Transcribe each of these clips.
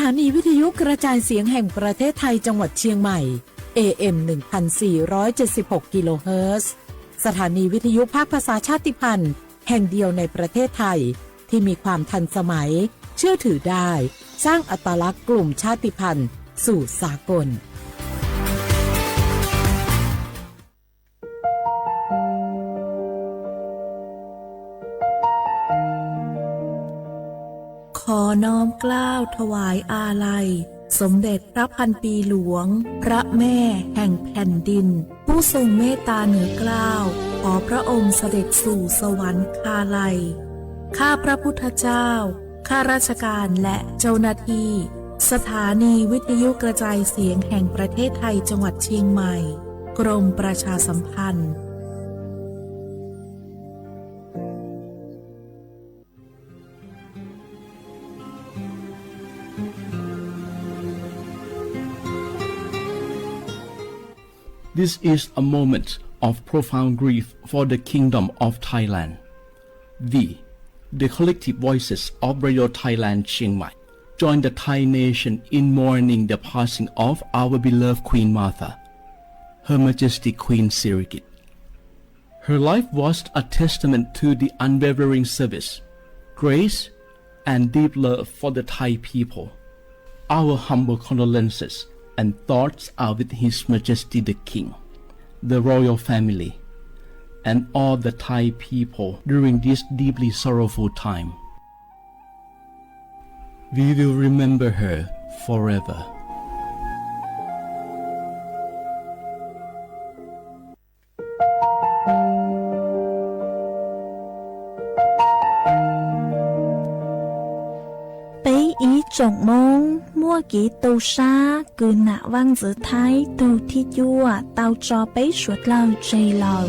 ถานีวิทยุกระจายเสียงแห่งประเทศไทยจังหวัดเชียงใหม่ เอ เอ็ม หนึ่งพันสี่ร้อยเจ็ดสิบหก กิโลเฮิรตซ์ สถานีวิทยุภาคภาษาชาติพันธุ์แห่งเดียวในประเทศไทย ที่มีความทันสมัย เชื่อถือได้ สร้างอัตลักษณ์กลุ่มชาติพันธุ์สู่สากล ขอน้อมเกล้าถวายอาลัย สมเด็จพระพันปีหลวง พระแม่แห่งแผ่นดิน ผู้ทรงเมตตาเหนือเกล้า ขอพระองค์เสด็จสู่สวรรคาลัย ข้าพระพุทธเจ้า ข้าราชการและเจ้าหน้าที่ สถานีวิทยุกระจายเสียงแห่งประเทศไทยจังหวัดเชียงใหม่ กรมประชาสัมพันธ์ This is a moment of profound grief for the Kingdom of Thailand. We, the collective voices of Radio Thailand Chiang Mai, join the Thai nation in mourning the passing of our beloved Queen Mother, Her Majesty Queen Sirikit. Her life was a testament to the unwavering service, grace, and deep love for the Thai people. Our humble condolences and thoughts are with His Majesty the King, the royal family, and all the Thai people during this deeply sorrowful time. We will remember her forever. 北一总盟 muaj kev tu sab kws nam vaj ntxwv Thaib tug thib cuaj tau tso peb suav dlawg tseg lawm.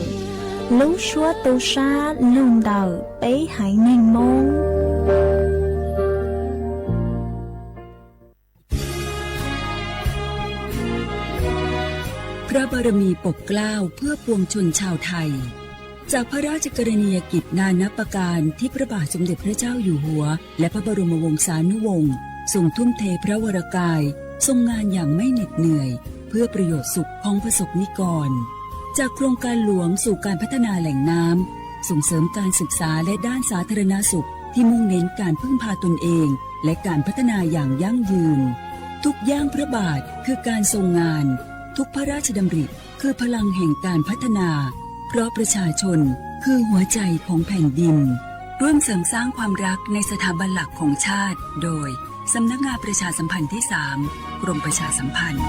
Lub suab tu sab lug ntawm peb haiv neeg Moob. พระบารมีปกเกล้าเพื่อปวงชนชาวไทย จากพระราชกรณียกิจนานับประการที่พระบาทสมเด็จพระเจ้าอยู่หัว และพระบรมวงศานุวงศ์ทรงทุ่มเทพระวรกาย ทรงงานอย่างไม่เหน็ดเหนื่อย เพื่อประโยชน์สุขของประสบนิกร จากโครงการหลวงสู่การพัฒนาแหล่งน้ำ ส่งเสริมการศึกษาและด้านสาธารณสุข ที่มุ่งเน้นการพึ่งพาตนเอง และการพัฒนาอย่างยั่งยืน ทุกย่างพระบาทคือการทรงงาน ทุกพระราชดำริคือพลังแห่งการพัฒนา เพราะประชาชนคือหัวใจของแผ่นดิน ร่วมเสริมสร้างความรักในสถาบันหลักของชาติ โดย สำนักงานประชาสัมพันธ์ที่สาม กรมประชาสัมพันธ์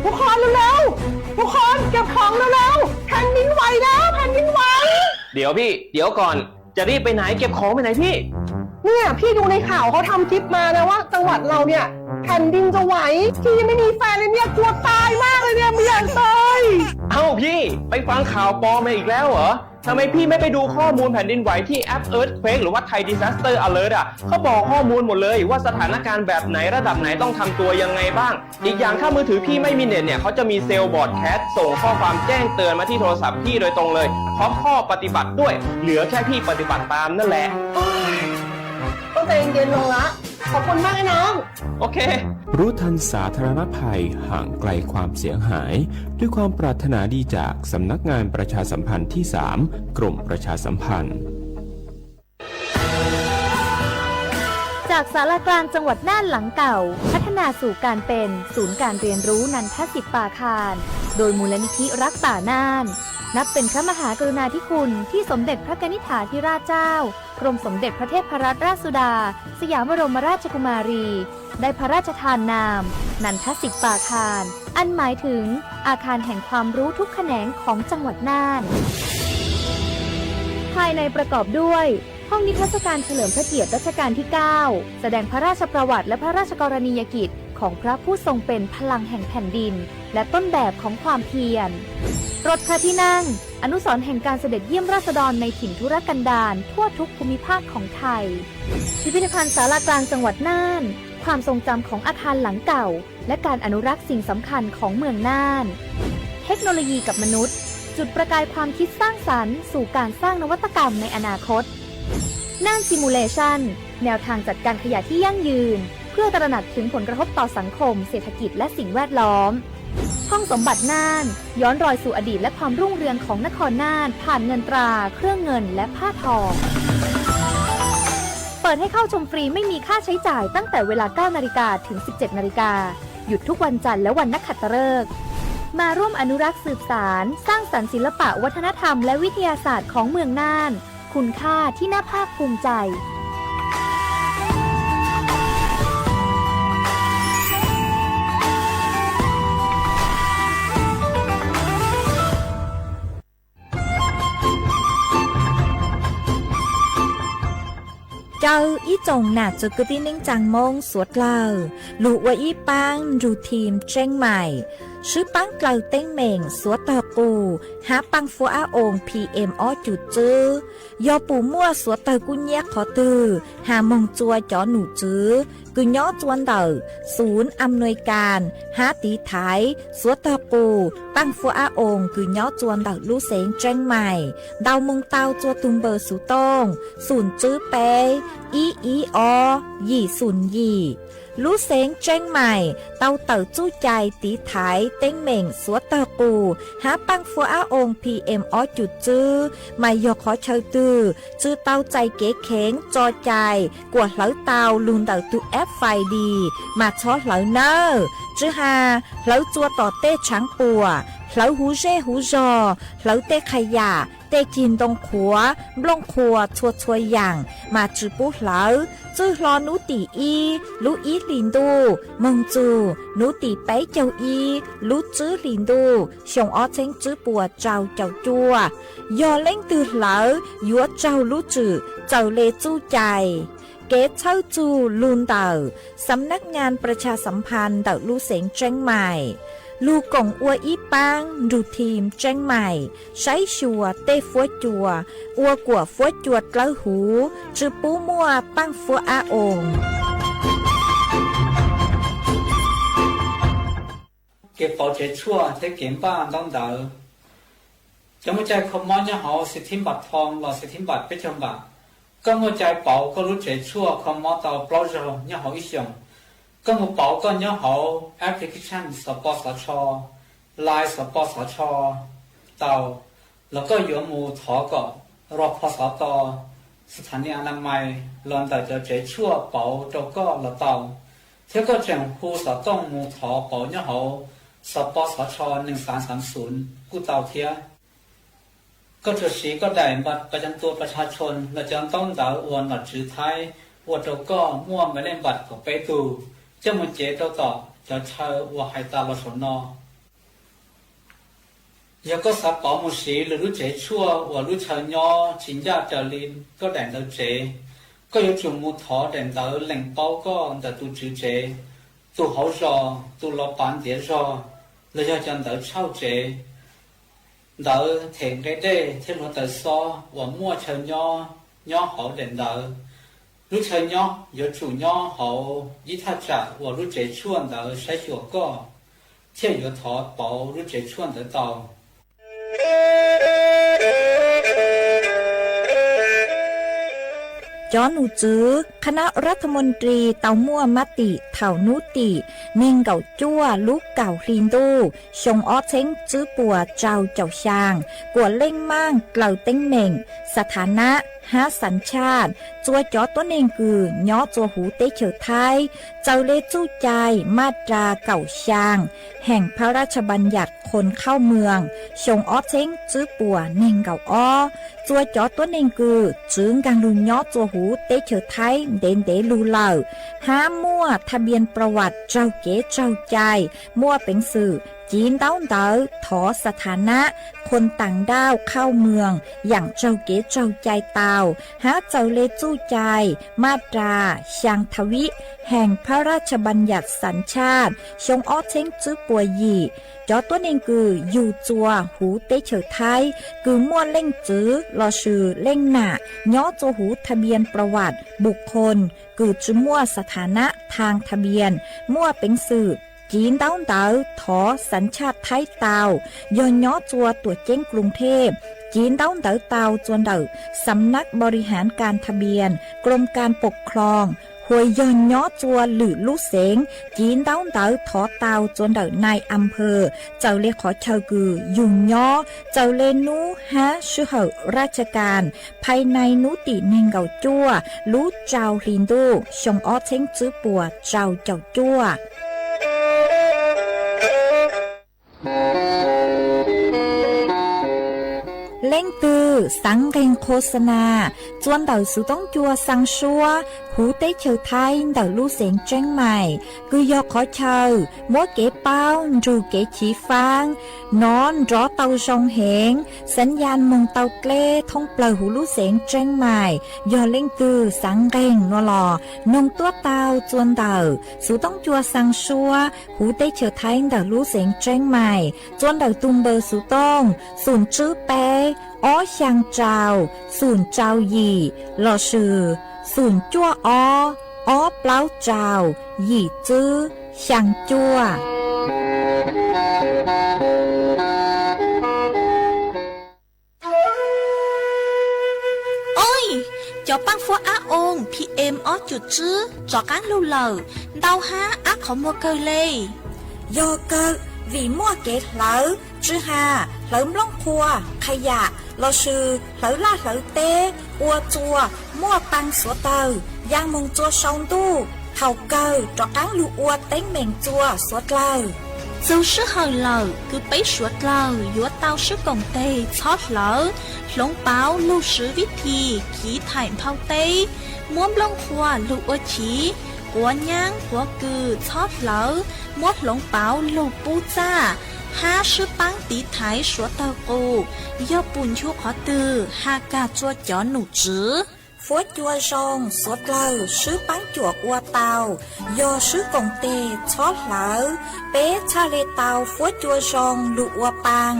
ทุกคนเร็วๆ ทุกคนเก็บของเร็วๆ แผ่นดินไหวแล้ว แผ่นดินไหว เดี๋ยวพี่ เดี๋ยวก่อน จะรีบไปไหน เก็บของไปไหนพี่ เนี่ยพี่ดูในข่าวเขาทำคลิปมานะว่าจังหวัดเราเนี่ยแผ่นดินจะไหว พี่ยังไม่มีแฟนเลยเนี่ยกลัวตายมากเลยเนี่ยไม่อยากตาย เอ้าพี่ ไปฟังข่าวปลอมมาอีกแล้วเหรอ ทำไมพี่ไม่ไปดูข้อมูลแผ่นดินไหวที่แอป Earthquake หรือว่า Thai Disaster Alert อ่ะ เขาบอกข้อมูลหมดเลยว่าสถานการณ์แบบไหนระดับไหนต้องทำตัวยังไงบ้าง อีกอย่างถ้ามือถือพี่ไม่มีเน็ตเนี่ย เขาจะมีเซลล์ broadcast ส่งข้อความแจ้งเตือนมาที่โทรศัพท์พี่โดยตรงเลย พร้อมข้อปฏิบัติด้วย เหลือแค่พี่ปฏิบัติตามนั่นแหละ ต้องใจเย็นๆ ลงละ ขอบคุณมากนะน้อง โอเค รู้ทันสาธารณภัย ห่างไกลความเสียหาย ด้วยความปรารถนาดีจากสำนักงานประชาสัมพันธ์ที่สาม กรมประชาสัมพันธ์ จากศาลากลางจังหวัดน่านหลังเก่า พัฒนาสู่การเป็นศูนย์การเรียนรู้นันทสิทธิ์ป่าคาน โดยมูลนิธิรักป่าน่าน นับเป็นพระมหากรุณาธิคุณที่สมเด็จพระกนิษฐาธิราชเจ้า กรมสมเด็จพระเทพรัตนราชสุดา สยามบรมราชกุมารี ได้พระราชทานนาม นันทสิทธิ์ป่าคาน อันหมายถึงอาคารแห่งความรู้ทุกแขนงของจังหวัดน่าน ภายในประกอบด้วย ห้องนิทรรศการเฉลิมพระเกียรติรัชกาลที่เก้า แสดงพระราชประวัติและพระราชกรณียกิจของพระผู้ทรงเป็นพลังแห่งแผ่นดิน และต้นแบบของความเพียร รถพระที่นั่ง อนุสรณ์แห่งการเสด็จเยี่ยมราษฎรในถิ่นทุรกันดารทั่วทุกภูมิภาคของไทย พิพิธภัณฑ์ศาลากลางจังหวัดน่าน ความทรงจำของอาคารหลังเก่า และการอนุรักษ์สิ่งสำคัญของเมืองน่าน เทคโนโลยีกับมนุษย์ จุดประกายความคิดสร้างสรรค์สู่การสร้างนวัตกรรมในอนาคต น่าน Simulation แนวทางจัดการขยะที่ยั่งยืน เพื่อตระหนักถึงผลกระทบต่อสังคม เศรษฐกิจ และสิ่งแวดล้อม ห้องสมบัติน่าน ย้อนรอยสู่อดีตและความรุ่งเรืองของนครน่าน ผ่านเงินตรา เครื่องเงิน และผ้าทอ เปิดให้เข้าชมฟรีไม่มีค่าใช้จ่ายตั้งแต่เวลา เก้านาฬิกา ถึง สิบเจ็ดนาฬิกา หยุดทุกวันจันทร์และวันนักขัตฤกษ์ มาร่วมอนุรักษ์สืบสาน สร้างสรรค์ศิลปะวัฒนธรรมและวิทยาศาสตร์ของเมืองน่าน คุณค่าที่น่าภาคภูมิใจ Caw ib tsoom nam txwv kwv tij neej tsaa Moob suav dlawg lug ua ib paab nrug thim Tseeb Maim, swb paab dlaws teeb meem suav tawg qus hab paaj fuab ab oos P M ob cum txwb. Yog pum muaj suav tawg kub nyiab qhov twg has moog tsua cov num txwv kws nyob tsua ntawm xunv am nuis kas hab tiv thaiv suav tawg qus paaj fuab ab oos kws nyob tsua ntawm lub xeev Tseeb Maim ntau moog tau tsua tug npawb xuv tooj xum tswb peb ib ib ob yim xum yim. Lub xeev Tseeb Maim tau tawm txuj cai tiv thaiv teeb meem suav tawg qus hab paaj fuab ab oos P M ob cum txwb, mas yog qhov chaw twg tsi tau txais kev kheev tso cai kuas hlawv tau lug ntawm tug F I D mas txhob hlawv nawb. Tsi has hlawv tsua tom tej tshaav puam, hlawv huv zej huv zog, hlawv tej qha yam, tej cig ntoo qhuav, nplooj qhuas txhua txhua yaam mas tsi pub hlawv. Txwj hlo nub tim ib lub ib hlis ntuj moog txug nub tim peb caug ib lub tswb hlis ntuj xyoo ob txheeb tswb puas rau caum cuaj, yog leej twg hlawv yuav raug lub tswm txawm le txuj cai. Kev txhawb txug lug ntawm Xam Nab Nyaas Pras Tshas Xam Phas ntawm lub xeev Tseeb Maim, lug koom ua ib paab nrug thim Tseeb Maim saib xyuas tej fuab cua ua kuas fuab cua dlawb huv, tsi pub muaj paaj fuab ab oos. Kev pauv tsev tshuaj thiab kev npaj ntaub ntawv. Cov muaj cai kho mob nyob hauv xis thib npam thoo los xis thib npam peb caug npam, koj muaj cai pauv koj lub tsev tshuaj kho mob tau plaub zaug nyob hauv ib xyoos. Koj mus pauv koj nyob hauv application Xov Pos Xov Tsho, Line Xov Pos Xov Tsho tau, los koj yuav mus thov kom rau pho xov tos, xas thas nis a na mais los ntawm cov tsev tshuaj pauv rau koj los tau, thiab koj tseem hu xov tooj mus thov pauv nyob hauv Xov Pos Xov Tsho neeg xaav xaav xunv kuj tau thiab. Koj tsuas siv koj daim npaj pa cam tua pa tsha tshoo los cov ntaub ntawv uas nom tswv Thaib ua rau koj muaj npe lej npam kaum peb tug coj mus cev rau tom cov chaw uas hais tas los saum no. Yog koj xav pauv mus siv lwm lub tsev tshuaj uas lub chaw nyob tsis ncaj raws li koj daim ntawv tsev, koj yuav tsum mus thov daim ntawv lees paub koj ntawm tus tswv tsev, tus hauv zos, tus los pav ntiav zog, los yog cov ntawv tshauj tsev, ntawv them nqe dej thiab hluav taws xob uas muaj chaw nyob nyob hauv daim ntawv. Lub chaw nyob yuav tsum nyob hauv ib thaj tsam uas lub tsev tshuaj ntawd saib xyuas koj, thiaj yuav thov pauv lub tsev tshuaj ntawd tau. Cov num tswv คณะรัฐมนตรี tau muaj mab tim thaum nub tim neeg nkaum cuaj lub kaum hli ntuj xyoo ob txheeb tswb puas rau caum xyaa kuas leej maaj dlaws teeb meem, xas thas nab hab xas tshaj tsua cov tuab neeg kws nyob tsua huv teb chaws Thaib, txawm le txuj cai maj ras kaum xyaa Heem Phab Rab Tshas Npam Yam Khoos Khauj Mws xyoo ob txheeb tswb puas neeg nkaum ob, tsua cov tuab neeg kws tsi nkaag lug nyob tsua huv teb chaws Thaib ntev ntev lug lawm, hab muaj thaj npias pras vam raug kev raug cai, muaj peev xwm civ ntaub ntawv thov xas thas nab khoos taam nrauj khauj mws yaam raug kev raug cai tau, hab txawm le txuj cai maj ras xyaa thav vib Heem Phab Rab Tshas Npam Yam Xas Tshaj xyoo ob txheeb tswb puas yim, cov tuab neeg kws yug tsua huv teb chaws Thaib kws muaj leej txwv lossis leej nam nyob tsua huv thaj npias pras vam npum khoos kws tsi muaj xas thas nab thaag thaj npias, muaj peev xwm Civ ntaub ntawv thov xav tshaj Thaib tau yog nyob txua tuam ceeb Kloos Thej. Civ ntaub ntawv tau txua ntawm Xam Nab Npau Ri Haav Kas Tha Npias Kroos Kas Pom Khloos, hua yog nyob txua lwm lub xeev. Civ ntaub ntawv thov tau txua ntawm nai Am Phawj, txawm le qhov chaw kws yug nyob, txawm le nub hab sij hawm raj tsha kas, phais nai nub tim neeg nkaum cuaj lub rau hli ntuj xyoo ob txheeb tswb puas rau caum cuaj. Leej twg xaav nqeeg qho xa nas, txua ntawm xuv toob cua xaa suab huv teb chaws Thaib ntawm lub xeev Tseeb Mais, kws yog qhov chaw muab kev paub nrug kev chiv faab nov nrov tau zoo heev, xaav ya moog tau dleb thoob plawg huv lub xeev Tseeb Mais. Yog leej twg xaav nqeeg nuav los noog tuab tau txua ntawm xuv toob cua xaa suab huv teb chaws Thaib ntawm lub xeev Tseeb Mais, txua ntawm tug npawb xuv tooj xum tswb peb ob xyaa rau xum rau yim lossis xum cuaj ob ob plaub rau yim tswb xyaa cuaj. Oj, cov paab fuab ab oo PM ob cum tswb rov qaab lug lawm, ntau hab ab qhov muag kawg le. Yog kawg, vim muaj kev hlawv tswv ha, hlawv nplooj qhuav, qha yam lossis hlawv laj hlawv teb ua txua muaj paa suav dlawg, yaa moog txua sau ntuj, thaum kawg rov qaab lug ua teeb meem txua suav dlawg. Txug sij hawm lawm kws peb suav dlawg yuav tau swb koom teg txhob hlawv, hloov pauv lug swv vib thi chiv thaim nphau teb, muab nplooj qhuav lug ua chiv, quav nyaab quav kws txhob hlawv, muab hloov pauv lug pub txaj, hab swb paab tiv thaiv suav dlawg qus, yog pum nchu qhov twg ha kag txua cov num tswv. Fuab cua zoo suav dlawg swb paab cuam ua tau, yog swb koom teg txhob hlawv, peb txhaj le tau fuab cua zoo lug ua paa.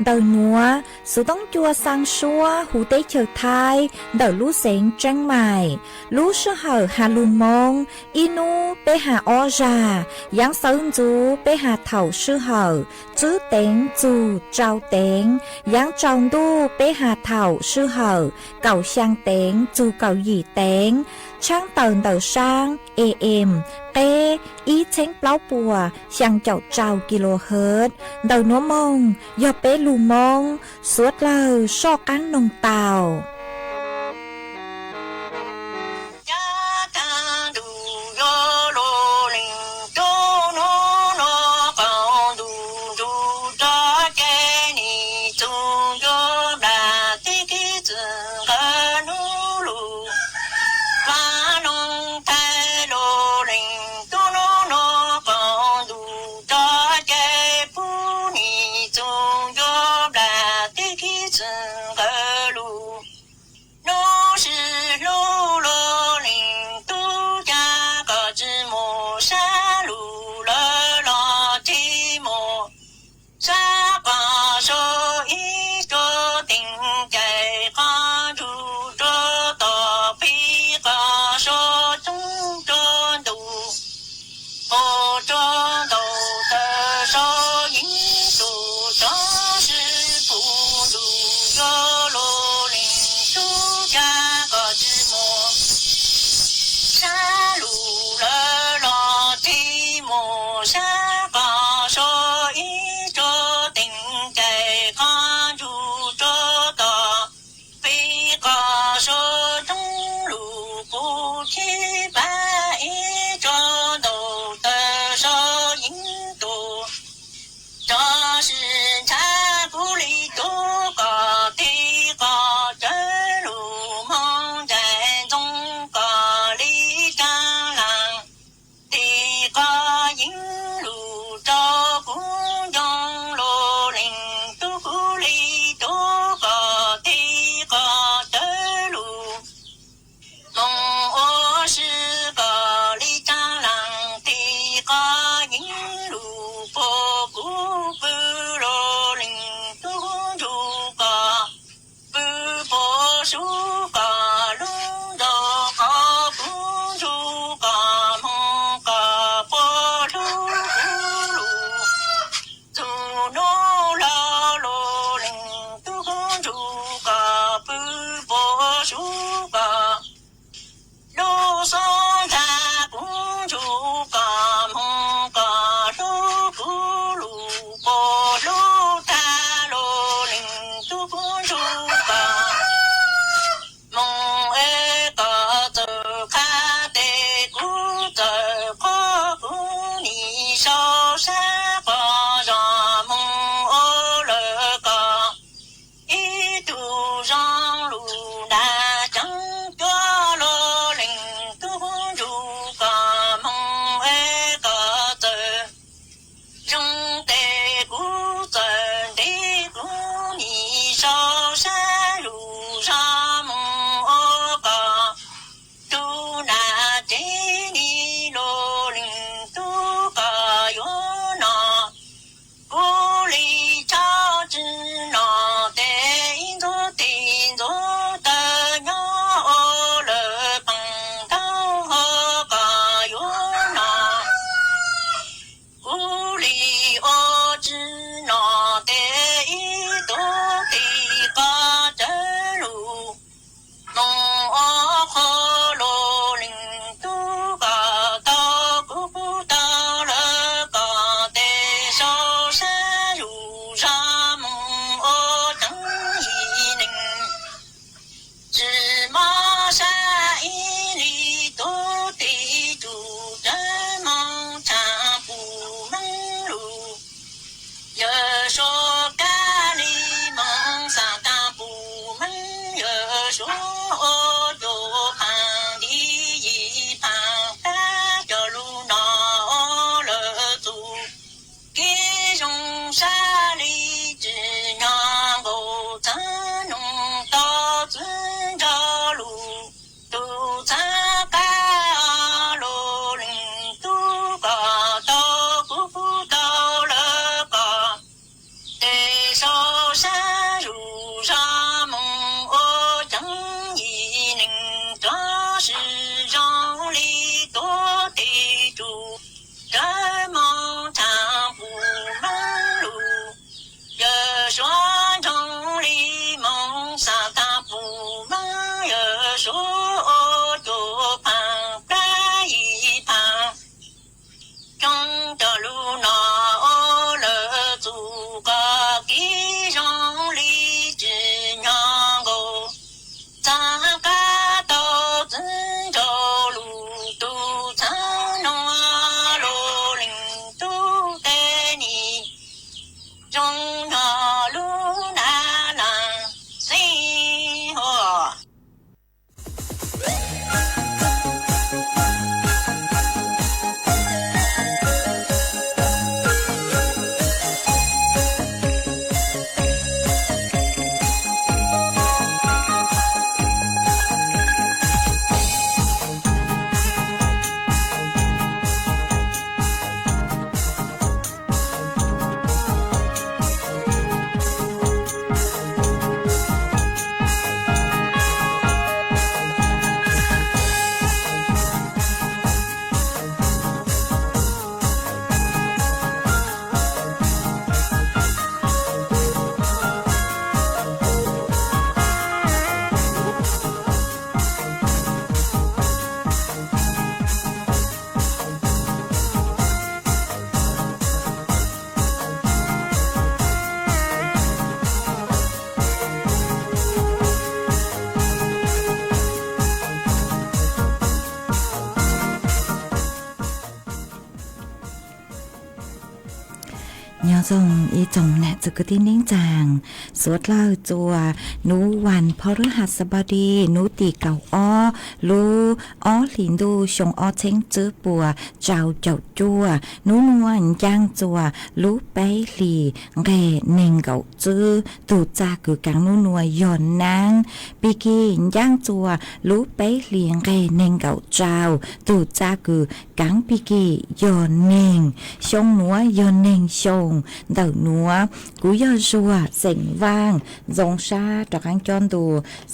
Ntawm nuav, xuv toob cua xaa suab huv teb chaws Thaib ntawm lub xeev Tseeb Mais, lub sij hawm has lug Moob, ib nub peb has ob zag, yaav xawv ntxuv peb has thaum sij hawm tswb teev txug rau teev, yaav tsaus ntuj peb has thaum sij hawm kaum xyaa teev txug kaum yim teev, tshaab tawm ntawm saab AM qeb ib txheeb plaub puas xyaa caum rau kilohertz. Ntawm nuav moog yog peb lug Moob, suav dlawg soj qaab noog tau. sab qos zos Hmoob ua lawm koj, ib tug zoo lus nram tseeb cuab lub leej tub ntsuj koj Hmoob es koj txawm zoo tes kuv txawm ntev kuv nim sau sab lus zos Hmoob ua koj, tug nram tsev nim lub leej tub koj yuav noj. Kuv li tshaj tsi noj tes ib ntxuav tes ntxuav taw nyob ua lawm pheej ntau hov koj yuav noj. Kuv li ua tsi noj tes ib ntxuav tes qos tawv lus Hmoob ua qhov lub leej tub koj tau kuv tau lawm koj tes sau sab lus zos Hmoob ua tseeb yim neeg. Tsis mob sab ib li tub tes tsum cawv Hmoob tshaj pum meej lus. Yawg suav kab li Hmoob xav tag pum meej, yawg suav ua cuaj phav nti yim phav pab cov lus noj lawm txuj kev zoo sab li tsim nyog nkaus txheeb noog tau txwv nrog lus tus txheeb qab lub leej tub koj tau kuv tau lawm koj tes sau sab lus zos Hmoob ua tseeb yim neeg txoj sia zoo li tub tes tsum cawv Hmoob tshaj pum meej lus. Yawg suav ntsoov li Hmoob xav tag pum meej, yawg suav ua cuaj phav plab yim phav coob cov lus noj ua lawm txuj koj kev zoo li tsim nyog nkaus txheeb qab tau txwv nrog lus tus txheeb noog lub leej tub tes nim zoo nyog lub nab las xeeb huam. Nyob zoo ib tsoom nam txiv kwv tij neej tsaa, suav dlawg txuas nub vas pha rwb has xas npau di nub tim kaum ob lub ob hlis ntuj xyoo ob txheeb tsib puas rau caum cuaj. Nub nua ncaaj txuas lub peb hlis nqeg neeg nkaum tsib, tug txaj kws kaav nub nua yog naab. Pig kig ncaaj txuas lub peb hlis nqeg neeg nkaum rau, tug txaj kws kaav pig kig yog neeg. Xyoo nuav yog neeg xyoo ntawm nuav. Kuv yog Zuag xeem Vaaj, zoo sab rov qaab coj ntu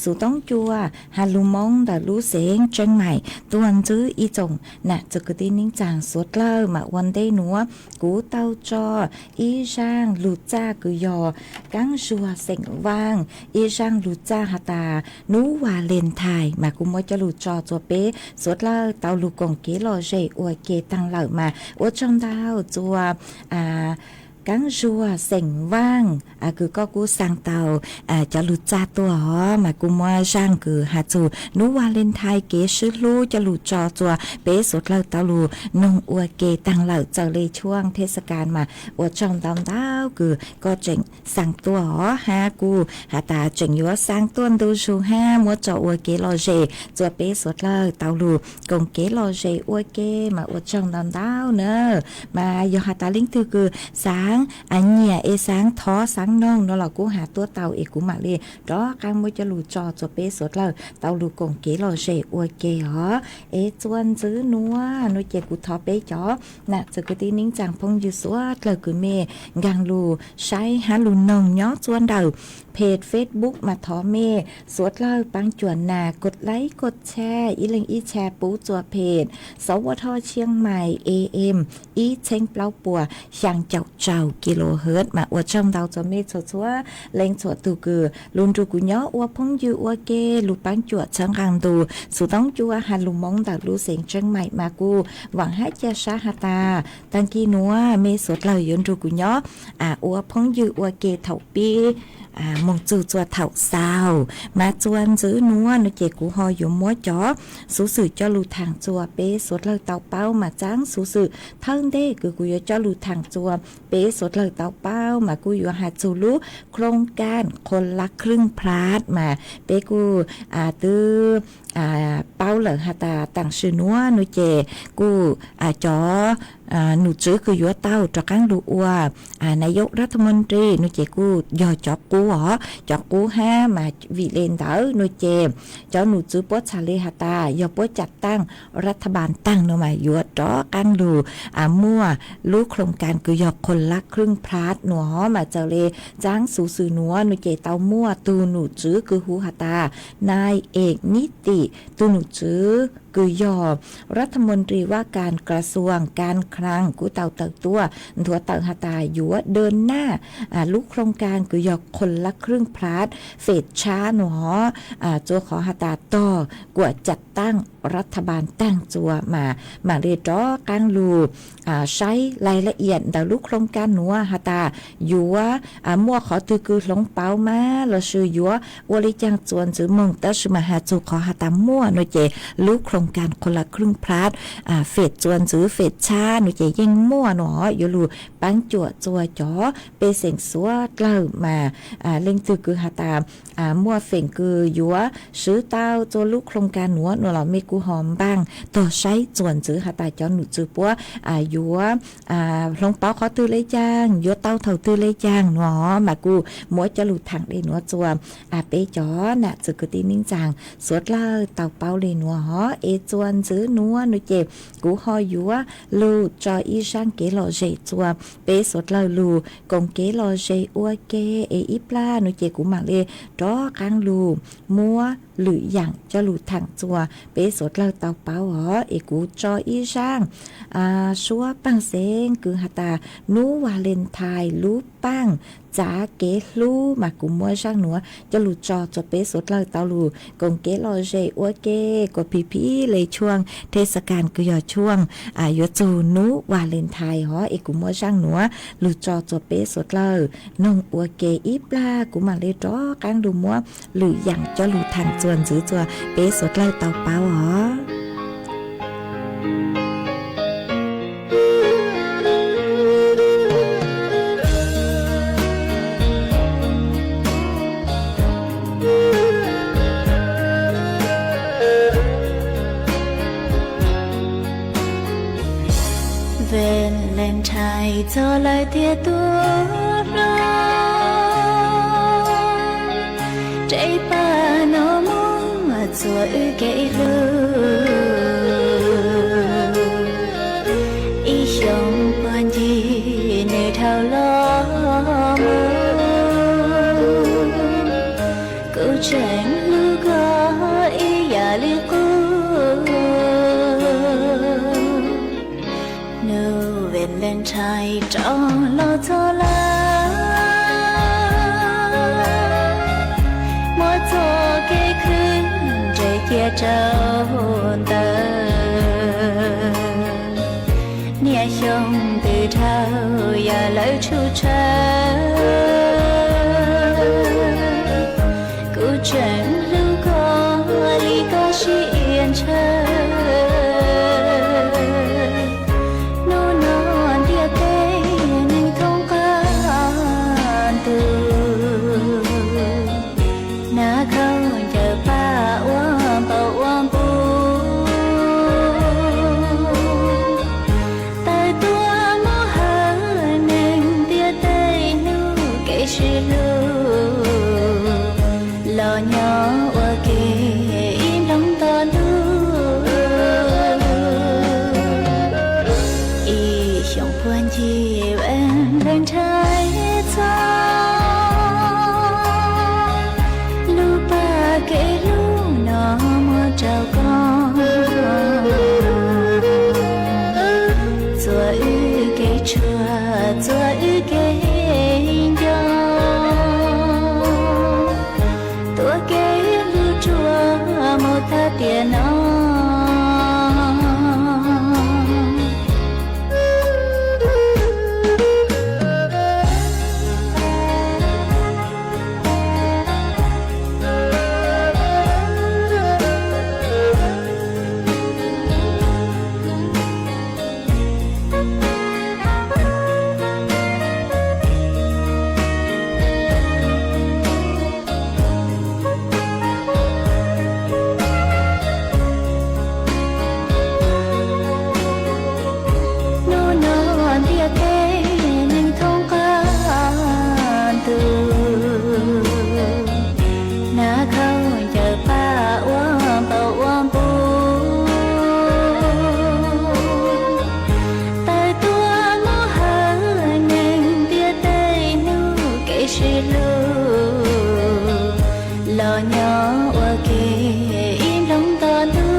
xuv toob cua has lug Moob ntawm lub xeev Tseeb Maim tuaj ntsib ib tsoom nam txiv kwv tij neej tsaa suav dlawg. Mas ua ntej nuav kuv tau tso ib zaaj lug txaj kws yog kaav Zuag xeem Vaaj ib zaaj lug txaj has tas nub Valentine mas kuv muab coj lug tso txuas peb suav dlawg tau lug koom kev lom zem ua ke taag lawm. Mas ua tsaug ntau txuas Kaab Zuag xeem Vaaj, kws koj kuj xaa tau cov lug txag tuaj os, mas kuj muab zaaj kws has txug nub Valentine kev swb hlub coj lug tso tsua peb suav dlawg tau lug noog ua ke taag lawm. Txawm le tshuaj thej sa kas mas ua tsaug ntau ntau kws koj tseem xaa tuaj os, hab kuj has tas tseem yuav xaa tuaj ntu zug hab muab tso ua kev lom zem tsua peb suav dlawg tau lug koom kev lom zem ua ke, mas ua tsaug ntau ntau na. Mas yog has tas leej twg kws xaav nyiam es xaav thov xaav noog no los kuj has tuaj tau es kuv mam le rov qaab muab coj lug tso tsua peb suav dlawg tau lug koom kev lom zem ua ke os. Es tsua ntxiv nuav nuav ces kuv thov peb cov nam txiv kwv tij neej tsaa phooj ywg suav dlawg kws mej nkaag lug saib hab lug noog nyob tsua ntawm peg Facebook mas thov mej suav dlawg paab cuam nas kos laib kos tshaj ib leeg ib tshaj pub tsua peg Sawv Ua Thoj Tshiab Mais A M ib txheeb plaub puas xyaa caum rau kilohertz. Mas ua tsaug ntau tsua mej txhua txhua leej txhua tug kws lug nrug kuv nyob ua phooj ywg ua ke, lug paab cuam txhawb nqaa ntu xuv toob cua has lug Moob ntawm lub xeev Tsheeb Mais. Mas kuj vaam hab ca sab has tas taag kis nuav mej suav dlawg yuav nrug kuv nyob ua phooj ywg ua ke thaum pib moog txug tsua thaum xaus. Mas tsua ntxiv nuav nuav ces kuv ho yuav muab cov xuv xwm coj lug thaam tsua peb suav dlawg tau paub. Mas txaab xuv xwm thawj ntej kws kuv yuav coj lug thaam tsua peb suav dlawg tau paub mas kuj yuav has txug lub โครงการคนละครึ่งพลัส mas peb kuj twb paub lawm has tas taam sim nuav nuav ces kuj cov num tswv kws yuav tau rov qaab lug ua นายกรัฐมนตรี nuav ces kuj yog cov qub os, cov qub hab. Mas vim le ntawd nuav ces cov num tswv puab txhaj le has tas yog puab cam taaj รัฐบาล taag nuav mas yuav rov qaab lug muaj lub โครงการ kws yog คนละครึ่งพลัส nuav os. Mas txawm le txaab xuv xwm nuav nuav ces tau muaj tug num tswv kws hu has tas นายเอกนิติ tug num tswv kws yog รัฐมนตรีว่าการกระทรวงการคลัง kuj tau tawm tuaj nthuav tawm has tas yuav เดินหน้า lub โครงการ kws yog คนละครึ่งพลัส fem tshab nuav os, tsua qhov has tas tog kuam cam taaj รัฐบาล taag tsua mas mam le rov qaab lug saib รายละเอียด ntawm lub โครงการ nuav has tas yuav muaj qhov twg kws hloov pauv mas lossis yuav ua le caag tsua ntxiv moog. Tab sis mas has txug qhov has tas muaj nuav ces lub โครงการ คนละครึ่งพลัส fem tsua ntxiv fem tshab nuav ces yeej muaj nuav os. Yuav lug paab cuam tsua cov pej xeem suav dlawg mas leej twg kws has tas muaj feem kws yuav swv tau tsua lub โครงการ nuav nuav los mej kuj ho npaaj tog saib tsua ntxiv has tas cov num tswv puab yuav hloov pauv qhov twg le caag, yuav tau thaum twg le caag nuav os. Mas kuj muab coj lug thaam le nuav tsua peb cov nam txiv kwv tij neej tsaa suav dlawg tau paub le nuav os. Es tsua ntxiv nuav nuav ces kuv ho yuav lug tso ib zaaj kev lom zem tsua peb suav dlawg lug koom kev lom zem ua ke. Es ib plag nuav ces kuv mam le rov qaab lug muab lwm yaam coj lug thaam tsua peb suav dlawg tau paub os. Es kuv tso ib zaaj suab paaj xeeb kws has tas nub Valentine lub paaj txav kev hlub mas kuv muab zaaj nuav coj lug tso tsua peb suav dlawg tau lug koom kev lom zem ua ke. Kuas phim phim le tshuaj thej sa kas kws yog tshuaj yuav txug nub Valentine os, es kuv muab zaaj nuav lug tso tsua peb suav dlawg noog ua ke. Ib plag kuv mam le rov qaab lug muab lwm yaam coj lug thaam tsua ntxiv tsua peb suav dlawg tau paub os. Valentine txog lawm thiaj tuaj hlo, rau pab no muaj txhua wb kev hlub. Ib xyoos puag ncig nws dhau los mus, kuv tseem hlub koj ib yam li qub. Nub Valentine rov los txog lawm, muab txoj kev khwv nres cia rau ntawd. Niam Xyoo twg dhau yog lawv tshuj tshaw, kuv tseem hlub koj li koj siab ntshaw. Hnub no ntiaj teb neeg thoob qab ntuj, nas khaub ncaws paj ua npaum ua npus, tawm tuaj mus hawm neeg ntiaj teb hnub kev sib hlub, los nyob ua ke ib nplooj nto ntuj. Ib xyoos puag ncig nplej nrhav txog, lub paj kev hlub no muab rau koj, txuas wb kev tshuaj txuas wb kev nco, tuav kev hlub ruaj mus tag tiam no. Hnub no ntiaj teb neeg thoob qab ntuj, nas khaub ncaws paj ua npaum ua npus, tawm tuaj mus hawm neeg ntiaj teb hnub kev sib hlub, los nyob ua ke ib nplooj nto ntuj.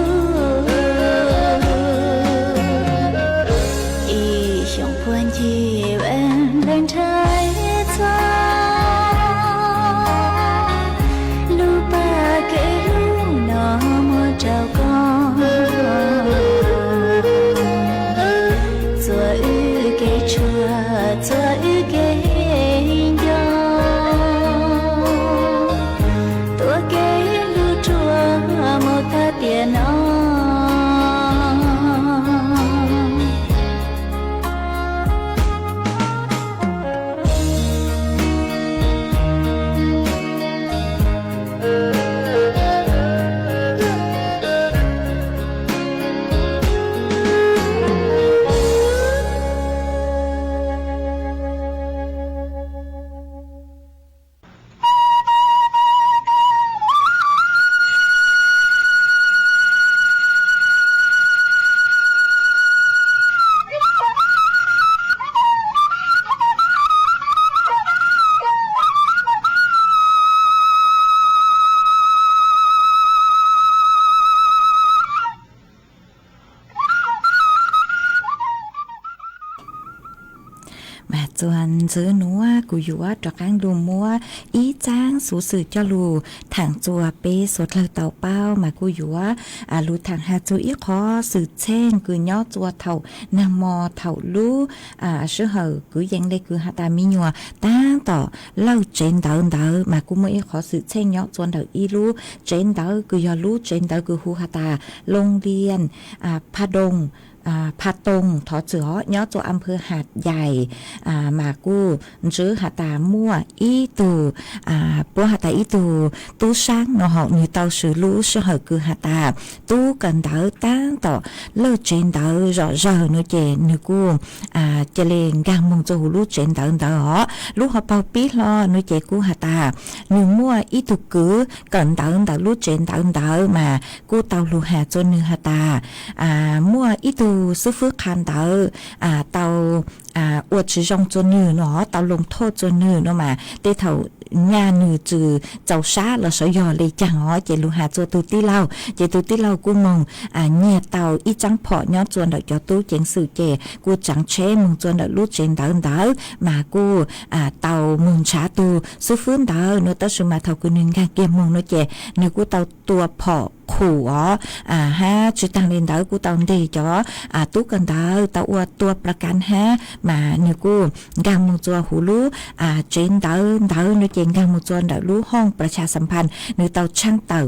Ib xyoos puag ncig nplej nrhav txog, lub paj kev hlub no muab rau koj, txuas wb kev tshuaj txuas wb kev nco, tuav kev hlub ruaj mus tag tiam no. Mas txuas ntxiv nuav kuv yuav rov qaab lug muab ib tsaab xuv xwm coj lug thaam txug peb suav dlawg tau paub, mas kuj yuav lug thaam has txug ib qhov xwm txheej kws nyob txug thaum naag mo thaum lub sij hawm kwv yees le kws has tas me nyuam taab tom lawj tsev ntawv ntawd, mas kuj muaj ib qhov xwm txheej nyob txug ntawm ib lub tsev ntawv kws yog lub tsev ntawv kws hu has tas Loo Lian Pha Toog, Pha Toog, thov txwm os, nyob txug a phawv Has Yais, mas kuj ntsib has tas muaj ib tug, puab has tas ib tug tub saab no hov, nwg tau swv lub sij hawm kws has tas tub kawm ntawv taab tom lawj tsev ntawv zom zawg no ces nwg kuj ca le nkaag moog txug huv lub tsev ntawv ntawd os. Lub hov paug pib hlo no ces kuj has tas nwg muaj ib tug kwv kawm ntawv ntawm lub tsev ntawv ntawd mas kuj tau lug has txug nwg has tas muaj ib tug xwb fwb qha ntawv tau ua tsi zoo txug nwg no, tau loo thoj txug nwg no mas tej thaum nyaj nwg tsi txaus sab los sav yog le caag os, ces lug has txug tug tij laug, ces tug tij laug kuj moog nyiag tau ib tsaab phom nyob txug ntawm cov tub ceev xwm ces kuj tsaav tsheb moog txug ntawm lub tsev ntawv ntawd mas kuj tau moog nrhav tug xwb fwb ntawd no, tab sis mas thaum kws nwg nkaag kiag moog no ces nwg kuj tau tua phom qhus os, hab tsi taag le ntawd kuj tau ntes cov tub kawm ntawv tau ua tua pla kas hab mas nwg kuj nkaag moog txua huv lub tsev ntawv ntawd no ces nkaag moog txua ntawm lub hooj pla tsha xam phas, nwg tau tshaab tawm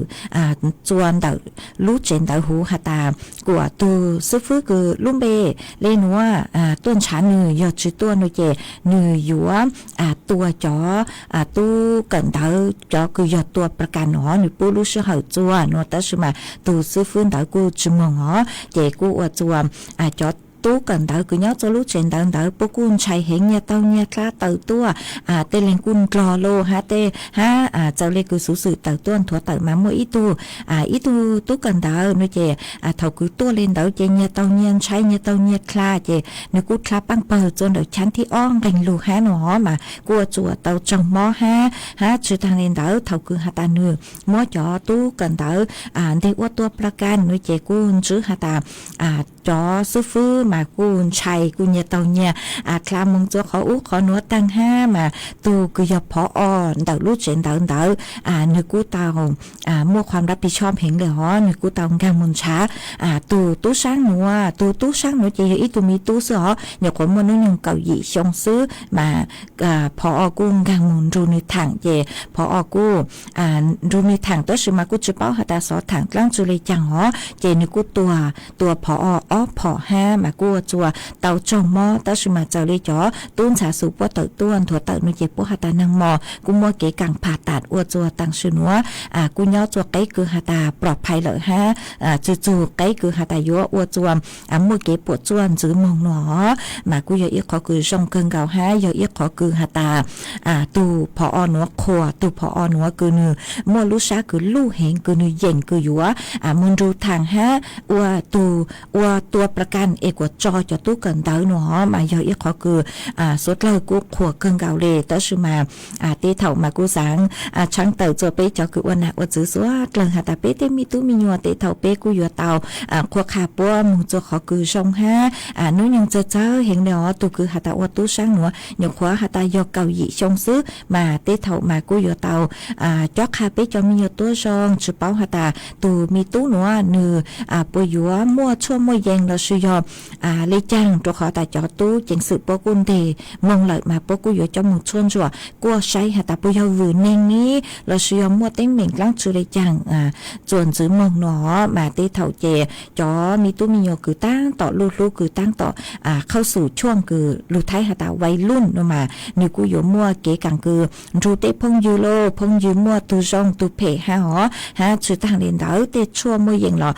txua ntawm lub tsev ntawv huv has tas kuas tug xwb fwb kws lub npe le nuav tuaj nrhav nwg, yog tsi tuaj no ces nwg yuav tua cov tub kawm ntawv cov kws yog tua pla kas no, nwg pub lub sij hawm txua no tab sis mas tug xwb fwb ntawd kuj tsi moog os. Ces kuj ua txua cov tub kawm ntawv kws nyob txua lub tsev ntawv ntawd puab kuj ntshai heev, nyiag taug nyiag dlha tawm tuaj, tej leeg kuj ndlog lug hab tej hab txawm le kws xuv xwm tawm tuaj nthuav tawm mas muaj ib tug ib tug tub kawm ntawv no ces thaum kws tuaj le ntawd ces nyiag taug nyiag ntshai nyiag taug nyiag dlha ces nwg kuj dlha paaj pawg txua ntawm chaab thib ob nqeeg lug hab no mas kuj ua txua tau tsaug mob hab hab tsi taag le ntawd thaum kws has tas nwg muab cov tub kawm ntawv nteg ua tua pla kas no ces kuj ntswb has tas cov xwb fwb mas kuj ntshai kuj nyiag taug nyiag dlha moog txua qhov ub qhov nuav taag hab mas tug kws yog phov o ntawm lub tsev ntawv ntawd nwg kuj tau muaj qhuam dab pis tshob heev le hov, nwg kuj tau nkaag moog nrhav tug tub saab nuav. Tug tub saab nuav ces yog ib tug me tub xwb hov, nyuam qhuav muaj nub nyoog kaum yim xyoo xwb mas phov o kuj nkaag moog nrug nwg thaam ces phov o kuj nrug nwg thaam tab sis mas kuj tsi paub has tas xov thaam dlaab tsi le caag hov ces nwg kuj tua, tua phov o ob phom hab mas kuj ua txua tau tsaug mob tab sis mas txawm le cov tub ntxhab xuv puab tawm tuaj nthuav tawm no ces puab has tas naag mos kuj muaj kev kaam pham tas ua txua taam sim nuav kuj nyob txua qeb kws has tas plom phais lawm hab txug txug qeb kws has tas yuav ua txua muaj kev puam tsuaj ntxiv moog no mas kuj yog ib qhov kws zoo kawg nkaus hab yog ib qhov kws has tas tug phov o nuav qhuas, tug phov o nuav kws nwg muaj lub sab kws luj heev kws nwg yeem kws yuav moog nrug thaam hab ua tug ua tua pla kas es kuas tso cov tub kawm ntawv no mas yog ib qhov kws suav dlawg kuj qhuas kawg nkaus le tab sis mas tej thaum mas kuj xaav tshaab tawm txua peb cov kws ua nam ua txwv suav dlawg has tas peb tej me tub me nyuam tej thaum peb kuj yuav tau qhuab qha puab moog txua qhov kws zoo hab nub nyoog txawg txawg heev le hov. Tug kws has tas ua tub saab nuav nyuam qhuav has tas yog kaum yim xyoo xwb mas tej thaum mas kuj yuav tau cob qha peb cov me nyuam tuab zoo tsi paub has tas tug me tub nuav nwg puas yuav muaj tshuaj muaj yees lossis yog le caag rua qhov tas cov tub ceev xwm puab kuj nteg moog lawm mas puab kuj yuav coj moog tshuaj ntsuam kuaj saib has tas puas yog vwm neeg ni lossis yog muaj teeb meem dlaab tsi le caag txuas ntxiv moog no mas tej thaum ces cov me tub me nyuam kws taab tom luj hlub kws taab tom qhauj xum tshuaj kws lug Thaib has tas vais luj no mas nwg kuj yuav muaj kev kaam kws nrug tej phooj ywg lauj, phooj ywg muaj tug zoo tug phem hab hov hab tsi taag le ntawd tej tshuaj muaj yees los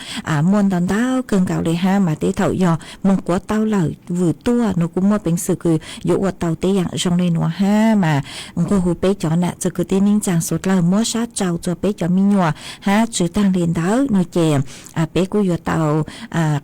muaj ntau ntau kawg nkaus le hab mas tej thaum yog moog quav tau lawm vwm tuaj no kuj muaj peev xwm kws yuav ua tau tej yaam zoo le nuav hab mas nquag hu peb cov nam txwv kwv tij neej tsaa suav dlawg muab sab tsau txua peb cov me nyuam hab tsi taag le ntawd no ces peb kuj yuav tau